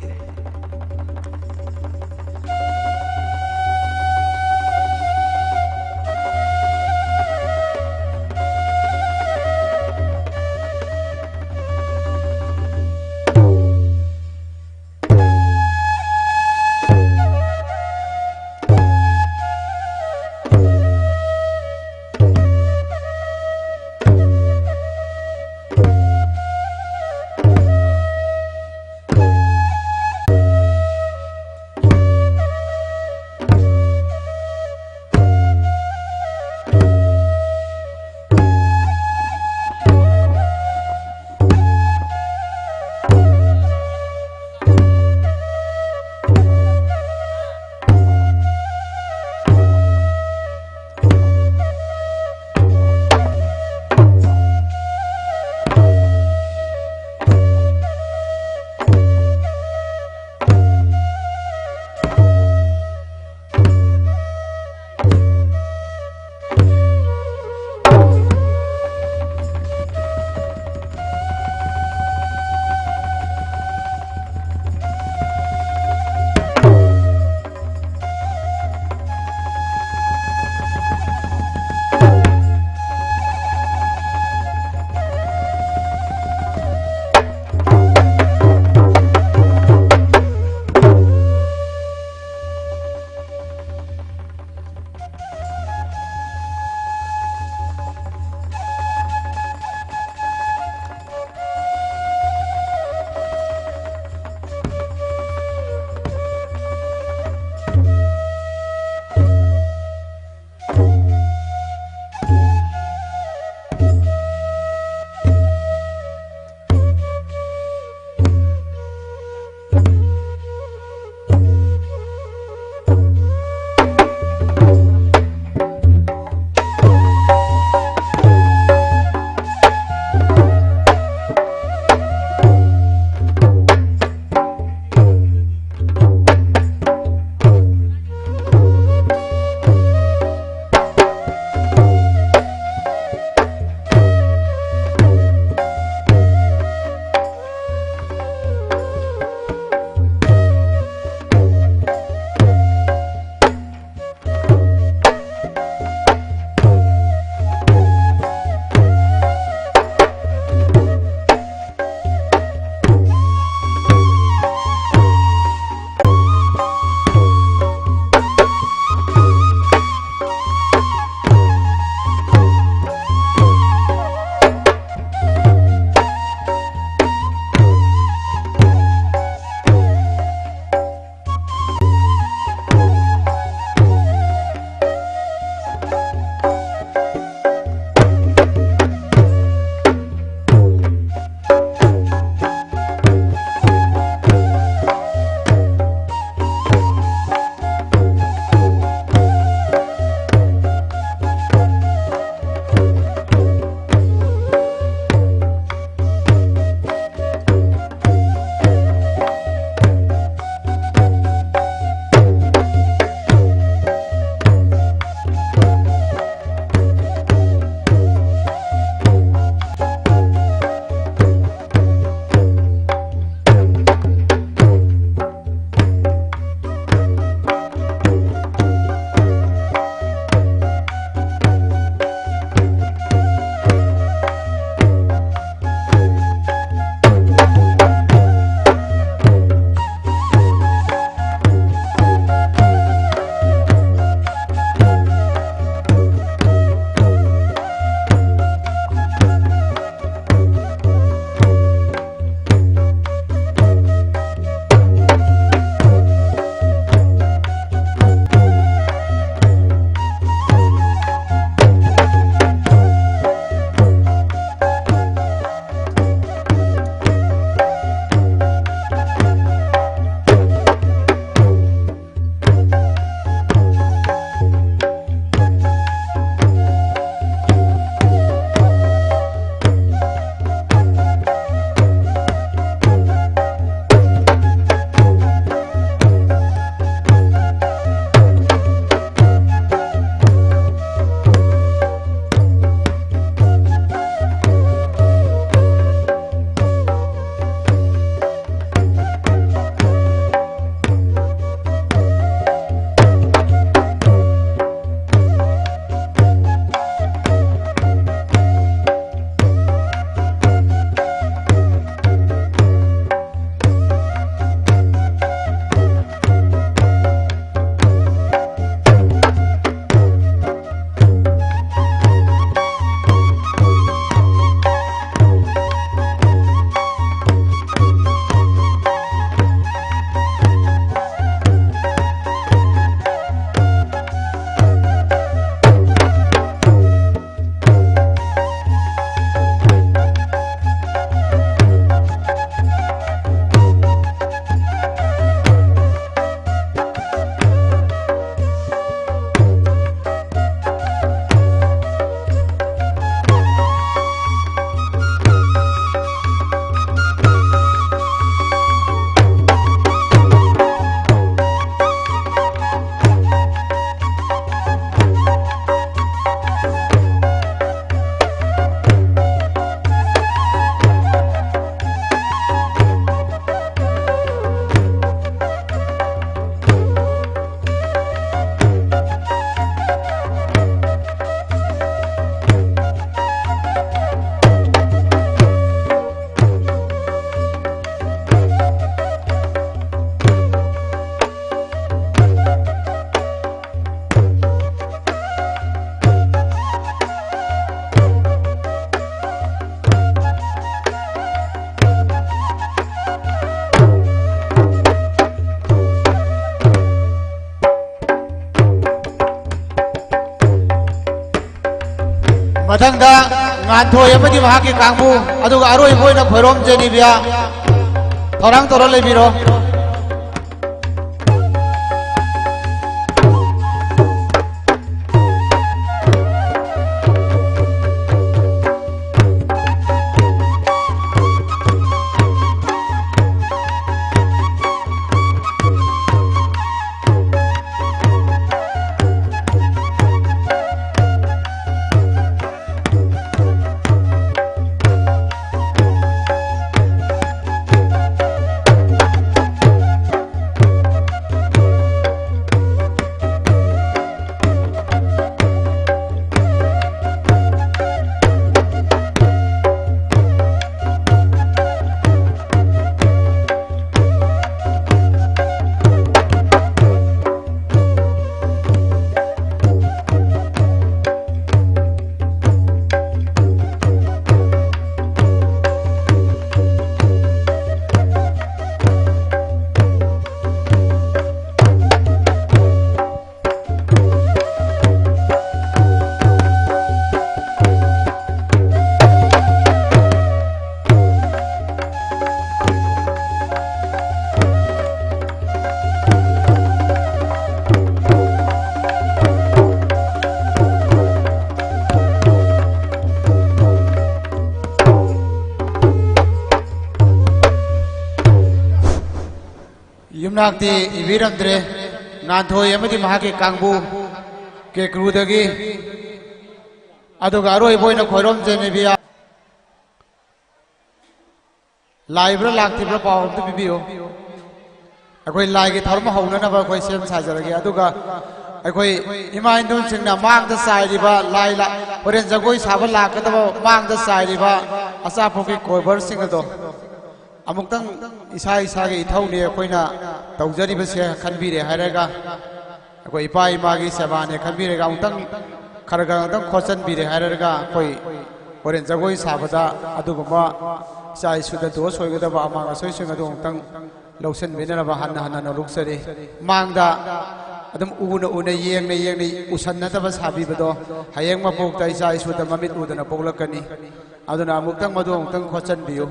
ꯃꯊꯪꯗ ꯉꯥꯟꯊꯣꯏ ꯑꯃꯗꯤ ꯃꯍꯥꯛꯀꯤ ꯀꯥꯡꯕꯨ, ꯑꯗꯨꯒ ꯑꯔꯣꯏꯕ ꯑꯣꯏꯅ ꯈꯣꯏꯔꯣꯝ ꯖꯦꯅꯤꯕꯤꯌꯥ, ꯊꯧꯔꯥꯡ ꯇꯧꯔ ꯂꯩꯕꯤꯔꯣ꯫ ꯌꯨꯝꯅꯥꯛꯇꯤ ꯏꯕꯤꯔꯝꯗ꯭ꯔꯦ꯫ ꯉꯥꯟꯊꯣꯏ ꯑꯃꯗꯤ ꯃꯍꯥꯛꯀꯤ ꯀꯥꯡꯕꯨ ꯀꯦꯀ꯭ꯔꯨꯗꯒꯤ꯫ ꯑꯗꯨꯒ ꯑꯔꯣꯏꯕ ꯑꯣꯏꯅ ꯈꯣꯏꯔꯣꯝ ꯖꯦꯅꯦꯕꯤꯌꯥ꯫ ꯂꯥꯛꯏꯕ꯭ꯔꯥ ꯂꯥꯛꯇ꯭ꯔꯤꯕ꯭ꯔꯥ ꯄꯥꯎ ꯑꯝꯇ ꯄꯤꯕꯤꯌꯨ꯫ ꯑꯩꯈꯣꯏ ꯂꯥꯏꯒꯤ ꯊꯧꯔꯝ ꯍꯧꯅꯅꯕ ꯑꯩꯈꯣꯏ ꯁꯦꯝ ꯁꯥꯖꯔꯒꯦ꯫ ꯑꯗꯨꯒ ꯑꯩꯈꯣꯏ ꯏꯃꯥ ꯏꯟꯗꯣꯟꯁꯤꯡꯅ ꯃꯥꯡꯗ ꯆꯥꯏꯔꯤꯕ ꯂꯥꯏ ꯂꯥ-, ꯍꯣꯔꯦꯟ ꯖꯒꯣꯏ ꯁꯥꯕ ꯂꯥꯛꯀꯗꯕ ꯃꯥꯡꯗ ꯆꯥꯏꯔꯤꯕ ꯑꯆꯥꯄꯣꯠꯀꯤ ꯀꯣꯕꯔꯁꯤꯡ ꯑꯗꯣ ꯑꯃꯨꯛꯇꯪ ꯏꯁꯥ ꯏꯁꯥꯒꯤ ꯏꯊꯧꯅꯤ ꯑꯩꯈꯣꯏꯅ ꯇꯧꯖꯔꯤꯕꯁꯦ ꯈꯟꯕꯤꯔꯦ ꯍꯥꯏꯔꯒ, ꯑꯩꯈꯣꯏ ꯏꯄꯥ ꯏꯃꯥꯒꯤ ꯁꯦꯕꯥꯅꯦ ꯈꯟꯕꯤꯔꯒ ꯑꯃꯨꯛꯇꯪ ꯈꯔ ꯈꯔ ꯑꯃꯨꯛꯇꯪ ꯈꯣꯠꯆꯟꯕꯤꯔꯦ ꯍꯥꯏꯔꯒ, ꯑꯩꯈꯣꯏ ꯍꯣꯔꯦꯟ ꯖꯒꯣꯏ ꯁꯥꯕꯗ ꯑꯗꯨꯒꯨꯝꯕ ꯏꯆꯥ ꯏꯁꯨꯗ ꯗꯣꯁ ꯑꯣꯏꯒꯗꯕ ꯑꯃꯥꯡ ꯑꯁꯣꯏꯁꯤꯡ ꯑꯗꯨ ꯑꯃꯨꯛꯇꯪ ꯂꯧꯁꯤꯟꯕꯤꯅꯅꯕ ꯍꯟꯅ ꯍꯟꯅ ꯅꯣꯂꯨꯛꯆꯔꯤ꯫ ꯃꯥꯡꯗ ꯑꯗꯨꯝ ꯎꯅ ꯎꯅ, ꯌꯦꯡꯅ ꯌꯦꯡꯅ, ꯎꯁꯟꯅꯗꯕ ꯁꯥꯕꯤꯕꯗꯣ, ꯍꯌꯦꯡ ꯃꯄꯣꯛꯇ ꯏꯆꯥ ꯏꯁꯨꯗ ꯃꯃꯤꯠ ꯎꯗꯅ ꯄꯣꯛꯂꯛꯀꯅꯤ꯫ ꯑꯗꯨꯅ ꯑꯃꯨꯛꯇꯪ, ꯃꯗꯨ ꯑꯃꯨꯛꯇꯪ ꯈꯣꯠꯆꯟꯕꯤꯌꯨ꯫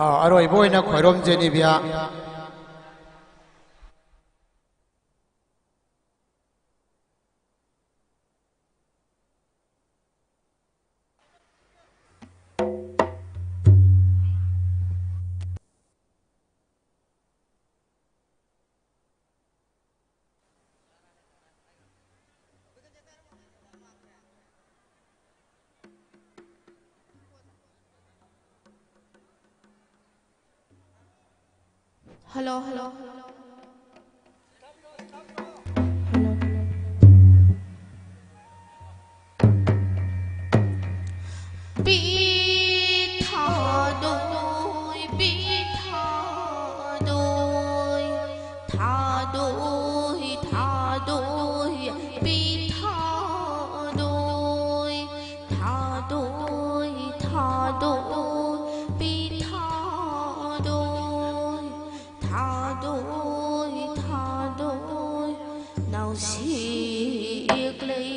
ꯑꯥ, ꯑꯔꯣꯏꯕ ꯑꯣꯏꯅ Khoirom ꯖꯦꯅꯤꯕꯤꯌꯥ꯫ Hello, hello, hello. Hello, hello. ꯄꯤ ꯊꯥꯗꯣꯏ, ꯄꯤ ꯊꯥꯗꯣꯏ, ꯊꯥꯗꯣꯏ, ꯊꯥꯗꯣꯏ, ꯄꯤ ꯊꯥꯗꯣꯏ, ꯊꯥꯗꯣꯏ, ꯊꯥꯗꯣꯏ, ꯄꯤ ꯊꯥꯗꯣꯏ꯫ ꯊꯥꯗꯣꯏ, ꯊꯥꯗꯣꯏ, ꯅꯥꯎꯁꯦꯛ ꯂꯩ꯫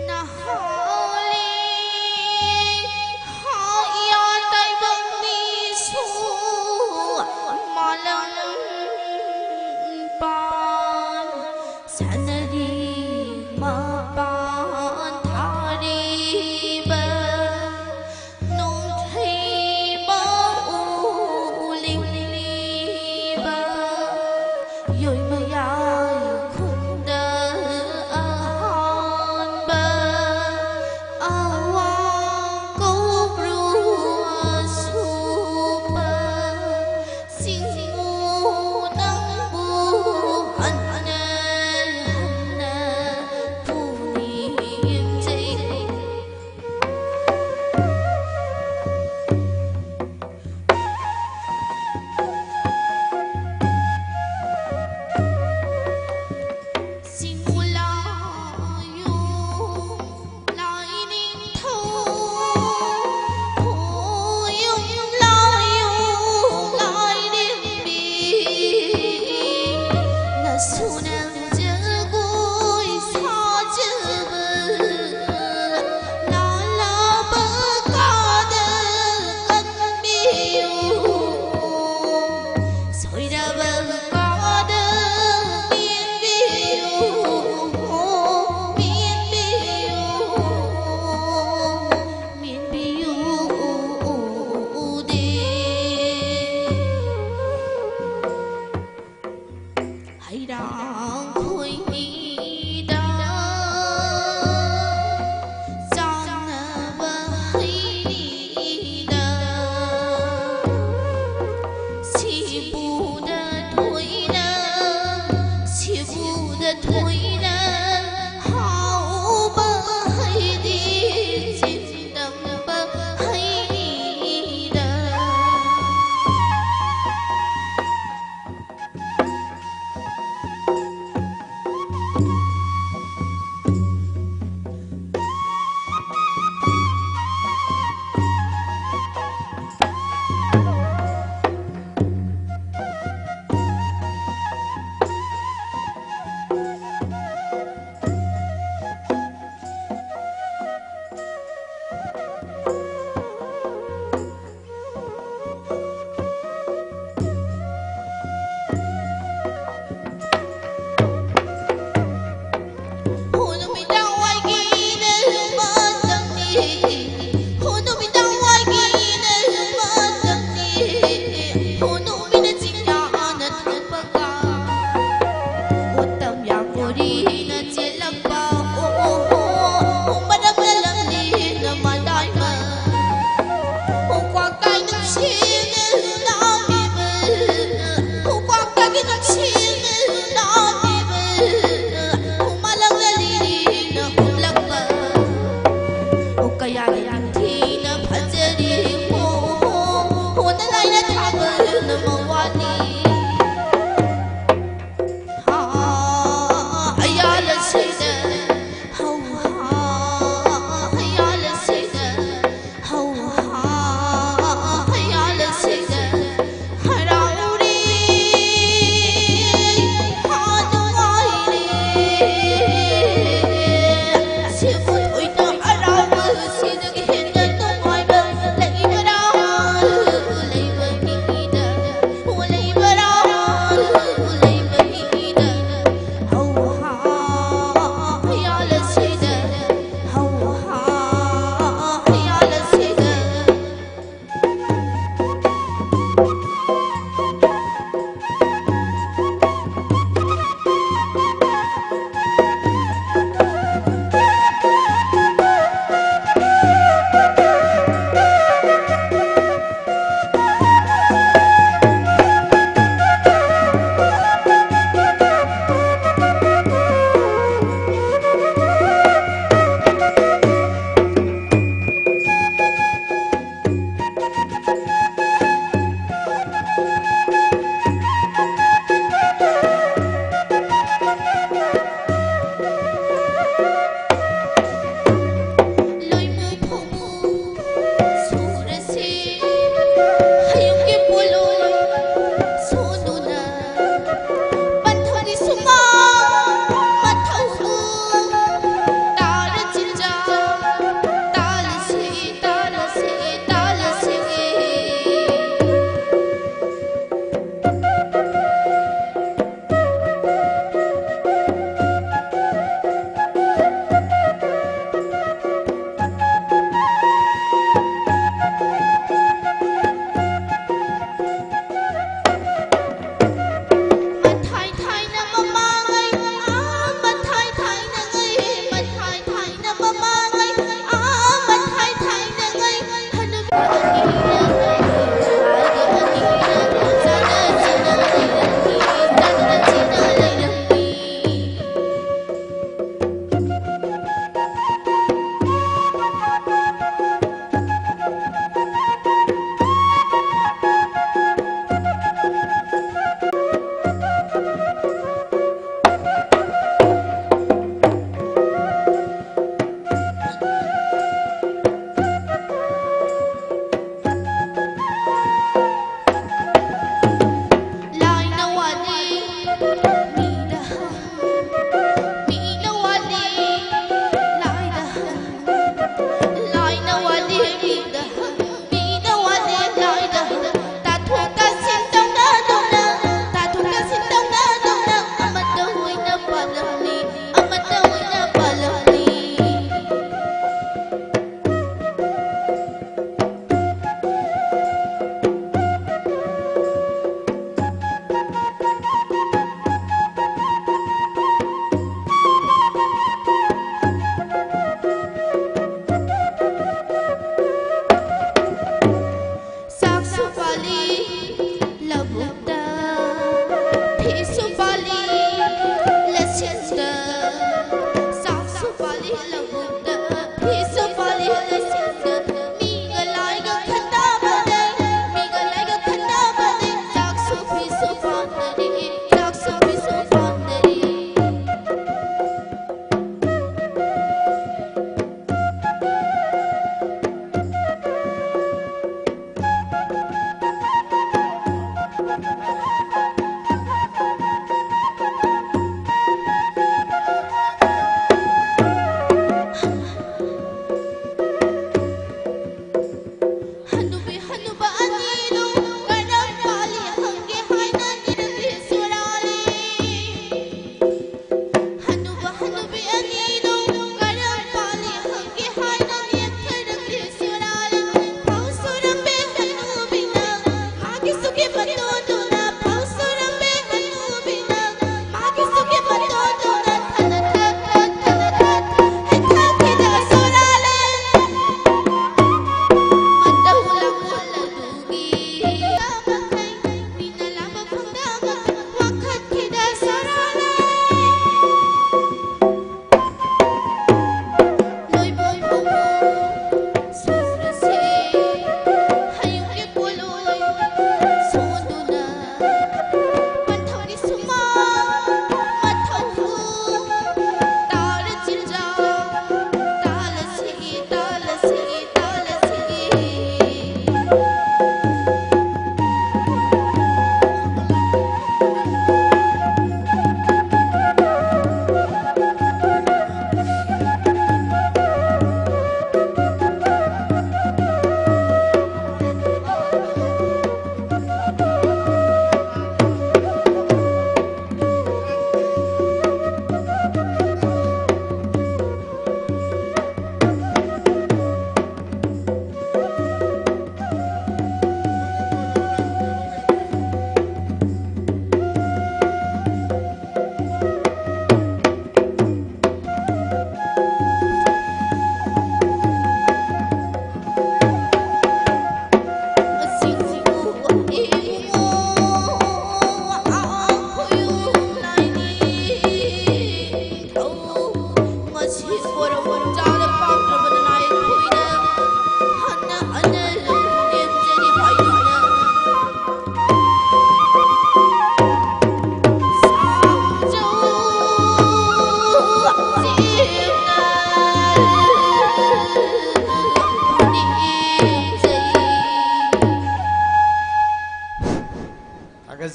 ꯅꯍꯥ ꯑꯣꯏꯔꯤ, ꯍꯥꯏꯌꯥ ꯇꯥꯏꯕꯪ ꯃꯤꯁꯨ ꯃꯥꯂꯪ ꯄꯥꯟ ꯁꯥꯟꯅꯔꯤ, ꯃꯄꯥꯟ ꯊꯥꯔꯤꯕ ꯅꯣꯡꯊꯩꯕ ꯎꯂꯤꯡꯂꯤꯕ ꯌꯣꯏꯃꯌꯥꯏ ꯈꯨꯟꯗ ꯑꯍꯥꯟꯕ ꯑꯋꯥꯡ ꯀꯧꯕ꯭ꯔꯨ ꯑꯁꯨꯞꯄ ꯆꯤꯡꯃꯨ ꯑꯩꯔꯥꯡ ꯈꯣꯏꯅꯤꯗ ꯆꯥꯅꯕ ꯍꯩꯅꯤꯗ ꯁꯤꯕꯨꯗ ꯊꯣꯏꯅ ꯁꯤꯕꯨꯗ ꯊꯣꯏꯅ ꯍꯥꯎꯕ ꯍꯩꯗꯤ ꯆꯤꯟꯗꯝꯕ ꯍꯩꯅꯤꯗ꯫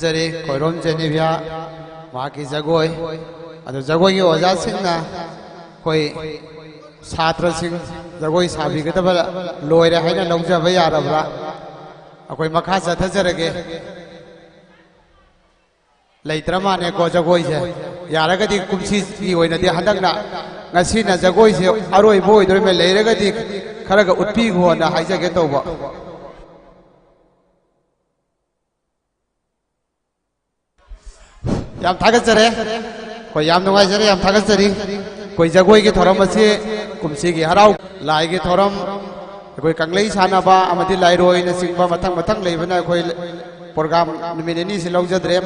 ꯖꯔꯤ ꯈꯣꯏꯔꯣꯝ ꯖꯦꯅꯤꯕꯤꯌꯥ, ꯃꯍꯥꯛꯀꯤ ꯖꯒꯣꯏ꯫ ꯑꯗꯨ ꯖꯒꯣꯏꯒꯤ ꯑꯣꯖꯥꯁꯤꯡꯅ ꯑꯩꯈꯣꯏ ꯁꯥꯇ꯭ꯔꯁꯤꯡ ꯖꯒꯣꯏ ꯁꯥꯕꯤꯒꯗꯕ ꯂꯣꯏꯔꯦ ꯍꯥꯏꯅ ꯂꯧꯖꯕ ꯌꯥꯔꯕ꯭ꯔꯥ? ꯑꯩꯈꯣꯏ ꯃꯈꯥ ꯆꯠꯊꯖꯔꯒꯦ꯫ ꯂꯩꯇ꯭ꯔ ꯃꯥꯅꯦꯀꯣ ꯖꯒꯣꯏꯁꯦ꯫ ꯌꯥꯔꯒꯗꯤ ꯀꯨꯝꯁꯤꯒꯤ ꯑꯣꯏꯅꯗꯤ ꯍꯟꯗꯛꯅ, ꯉꯁꯤꯅ ꯖꯒꯣꯏꯁꯦ ꯑꯔꯣꯏꯕ ꯑꯣꯏꯗꯣꯔꯤꯕꯅꯤ꯫ ꯂꯩꯔꯒꯗꯤ ꯈꯔꯒ ꯎꯠꯄꯤꯈꯣꯅ ꯍꯥꯏꯖꯒꯦ ꯇꯧꯕ꯫ ꯌꯥꯝ ꯊꯥꯒꯠꯆꯔꯦ꯫ ꯑꯩꯈꯣꯏ ꯌꯥꯝ ꯅꯨꯡꯉꯥꯏꯖꯔꯦ, ꯌꯥꯝ ꯊꯥꯒꯠꯆꯔꯤ꯫ ꯑꯩꯈꯣꯏ ꯖꯒꯣꯏꯒꯤ ꯊꯧꯔꯝ ꯑꯁꯤ ꯀꯨꯝꯁꯤꯒꯤ ꯍꯔꯥꯎ ꯂꯥꯏꯒꯤ ꯊꯧꯔꯝ, ꯑꯩꯈꯣꯏ ꯀꯪꯂꯩ ꯁꯥꯟꯅꯕ ꯑꯃꯗꯤ ꯂꯥꯏꯔꯣꯏꯅꯆꯤꯡꯕ ꯃꯊꯪ ꯃꯊꯪ ꯂꯩꯕꯅ ꯑꯩꯈꯣꯏ ꯄ꯭ꯔꯣꯒ꯭ꯔꯥꯝ ꯅꯨꯃꯤꯠ ꯅꯤꯅꯤꯁꯤ ꯂꯧꯖꯗ꯭ꯔꯦ꯫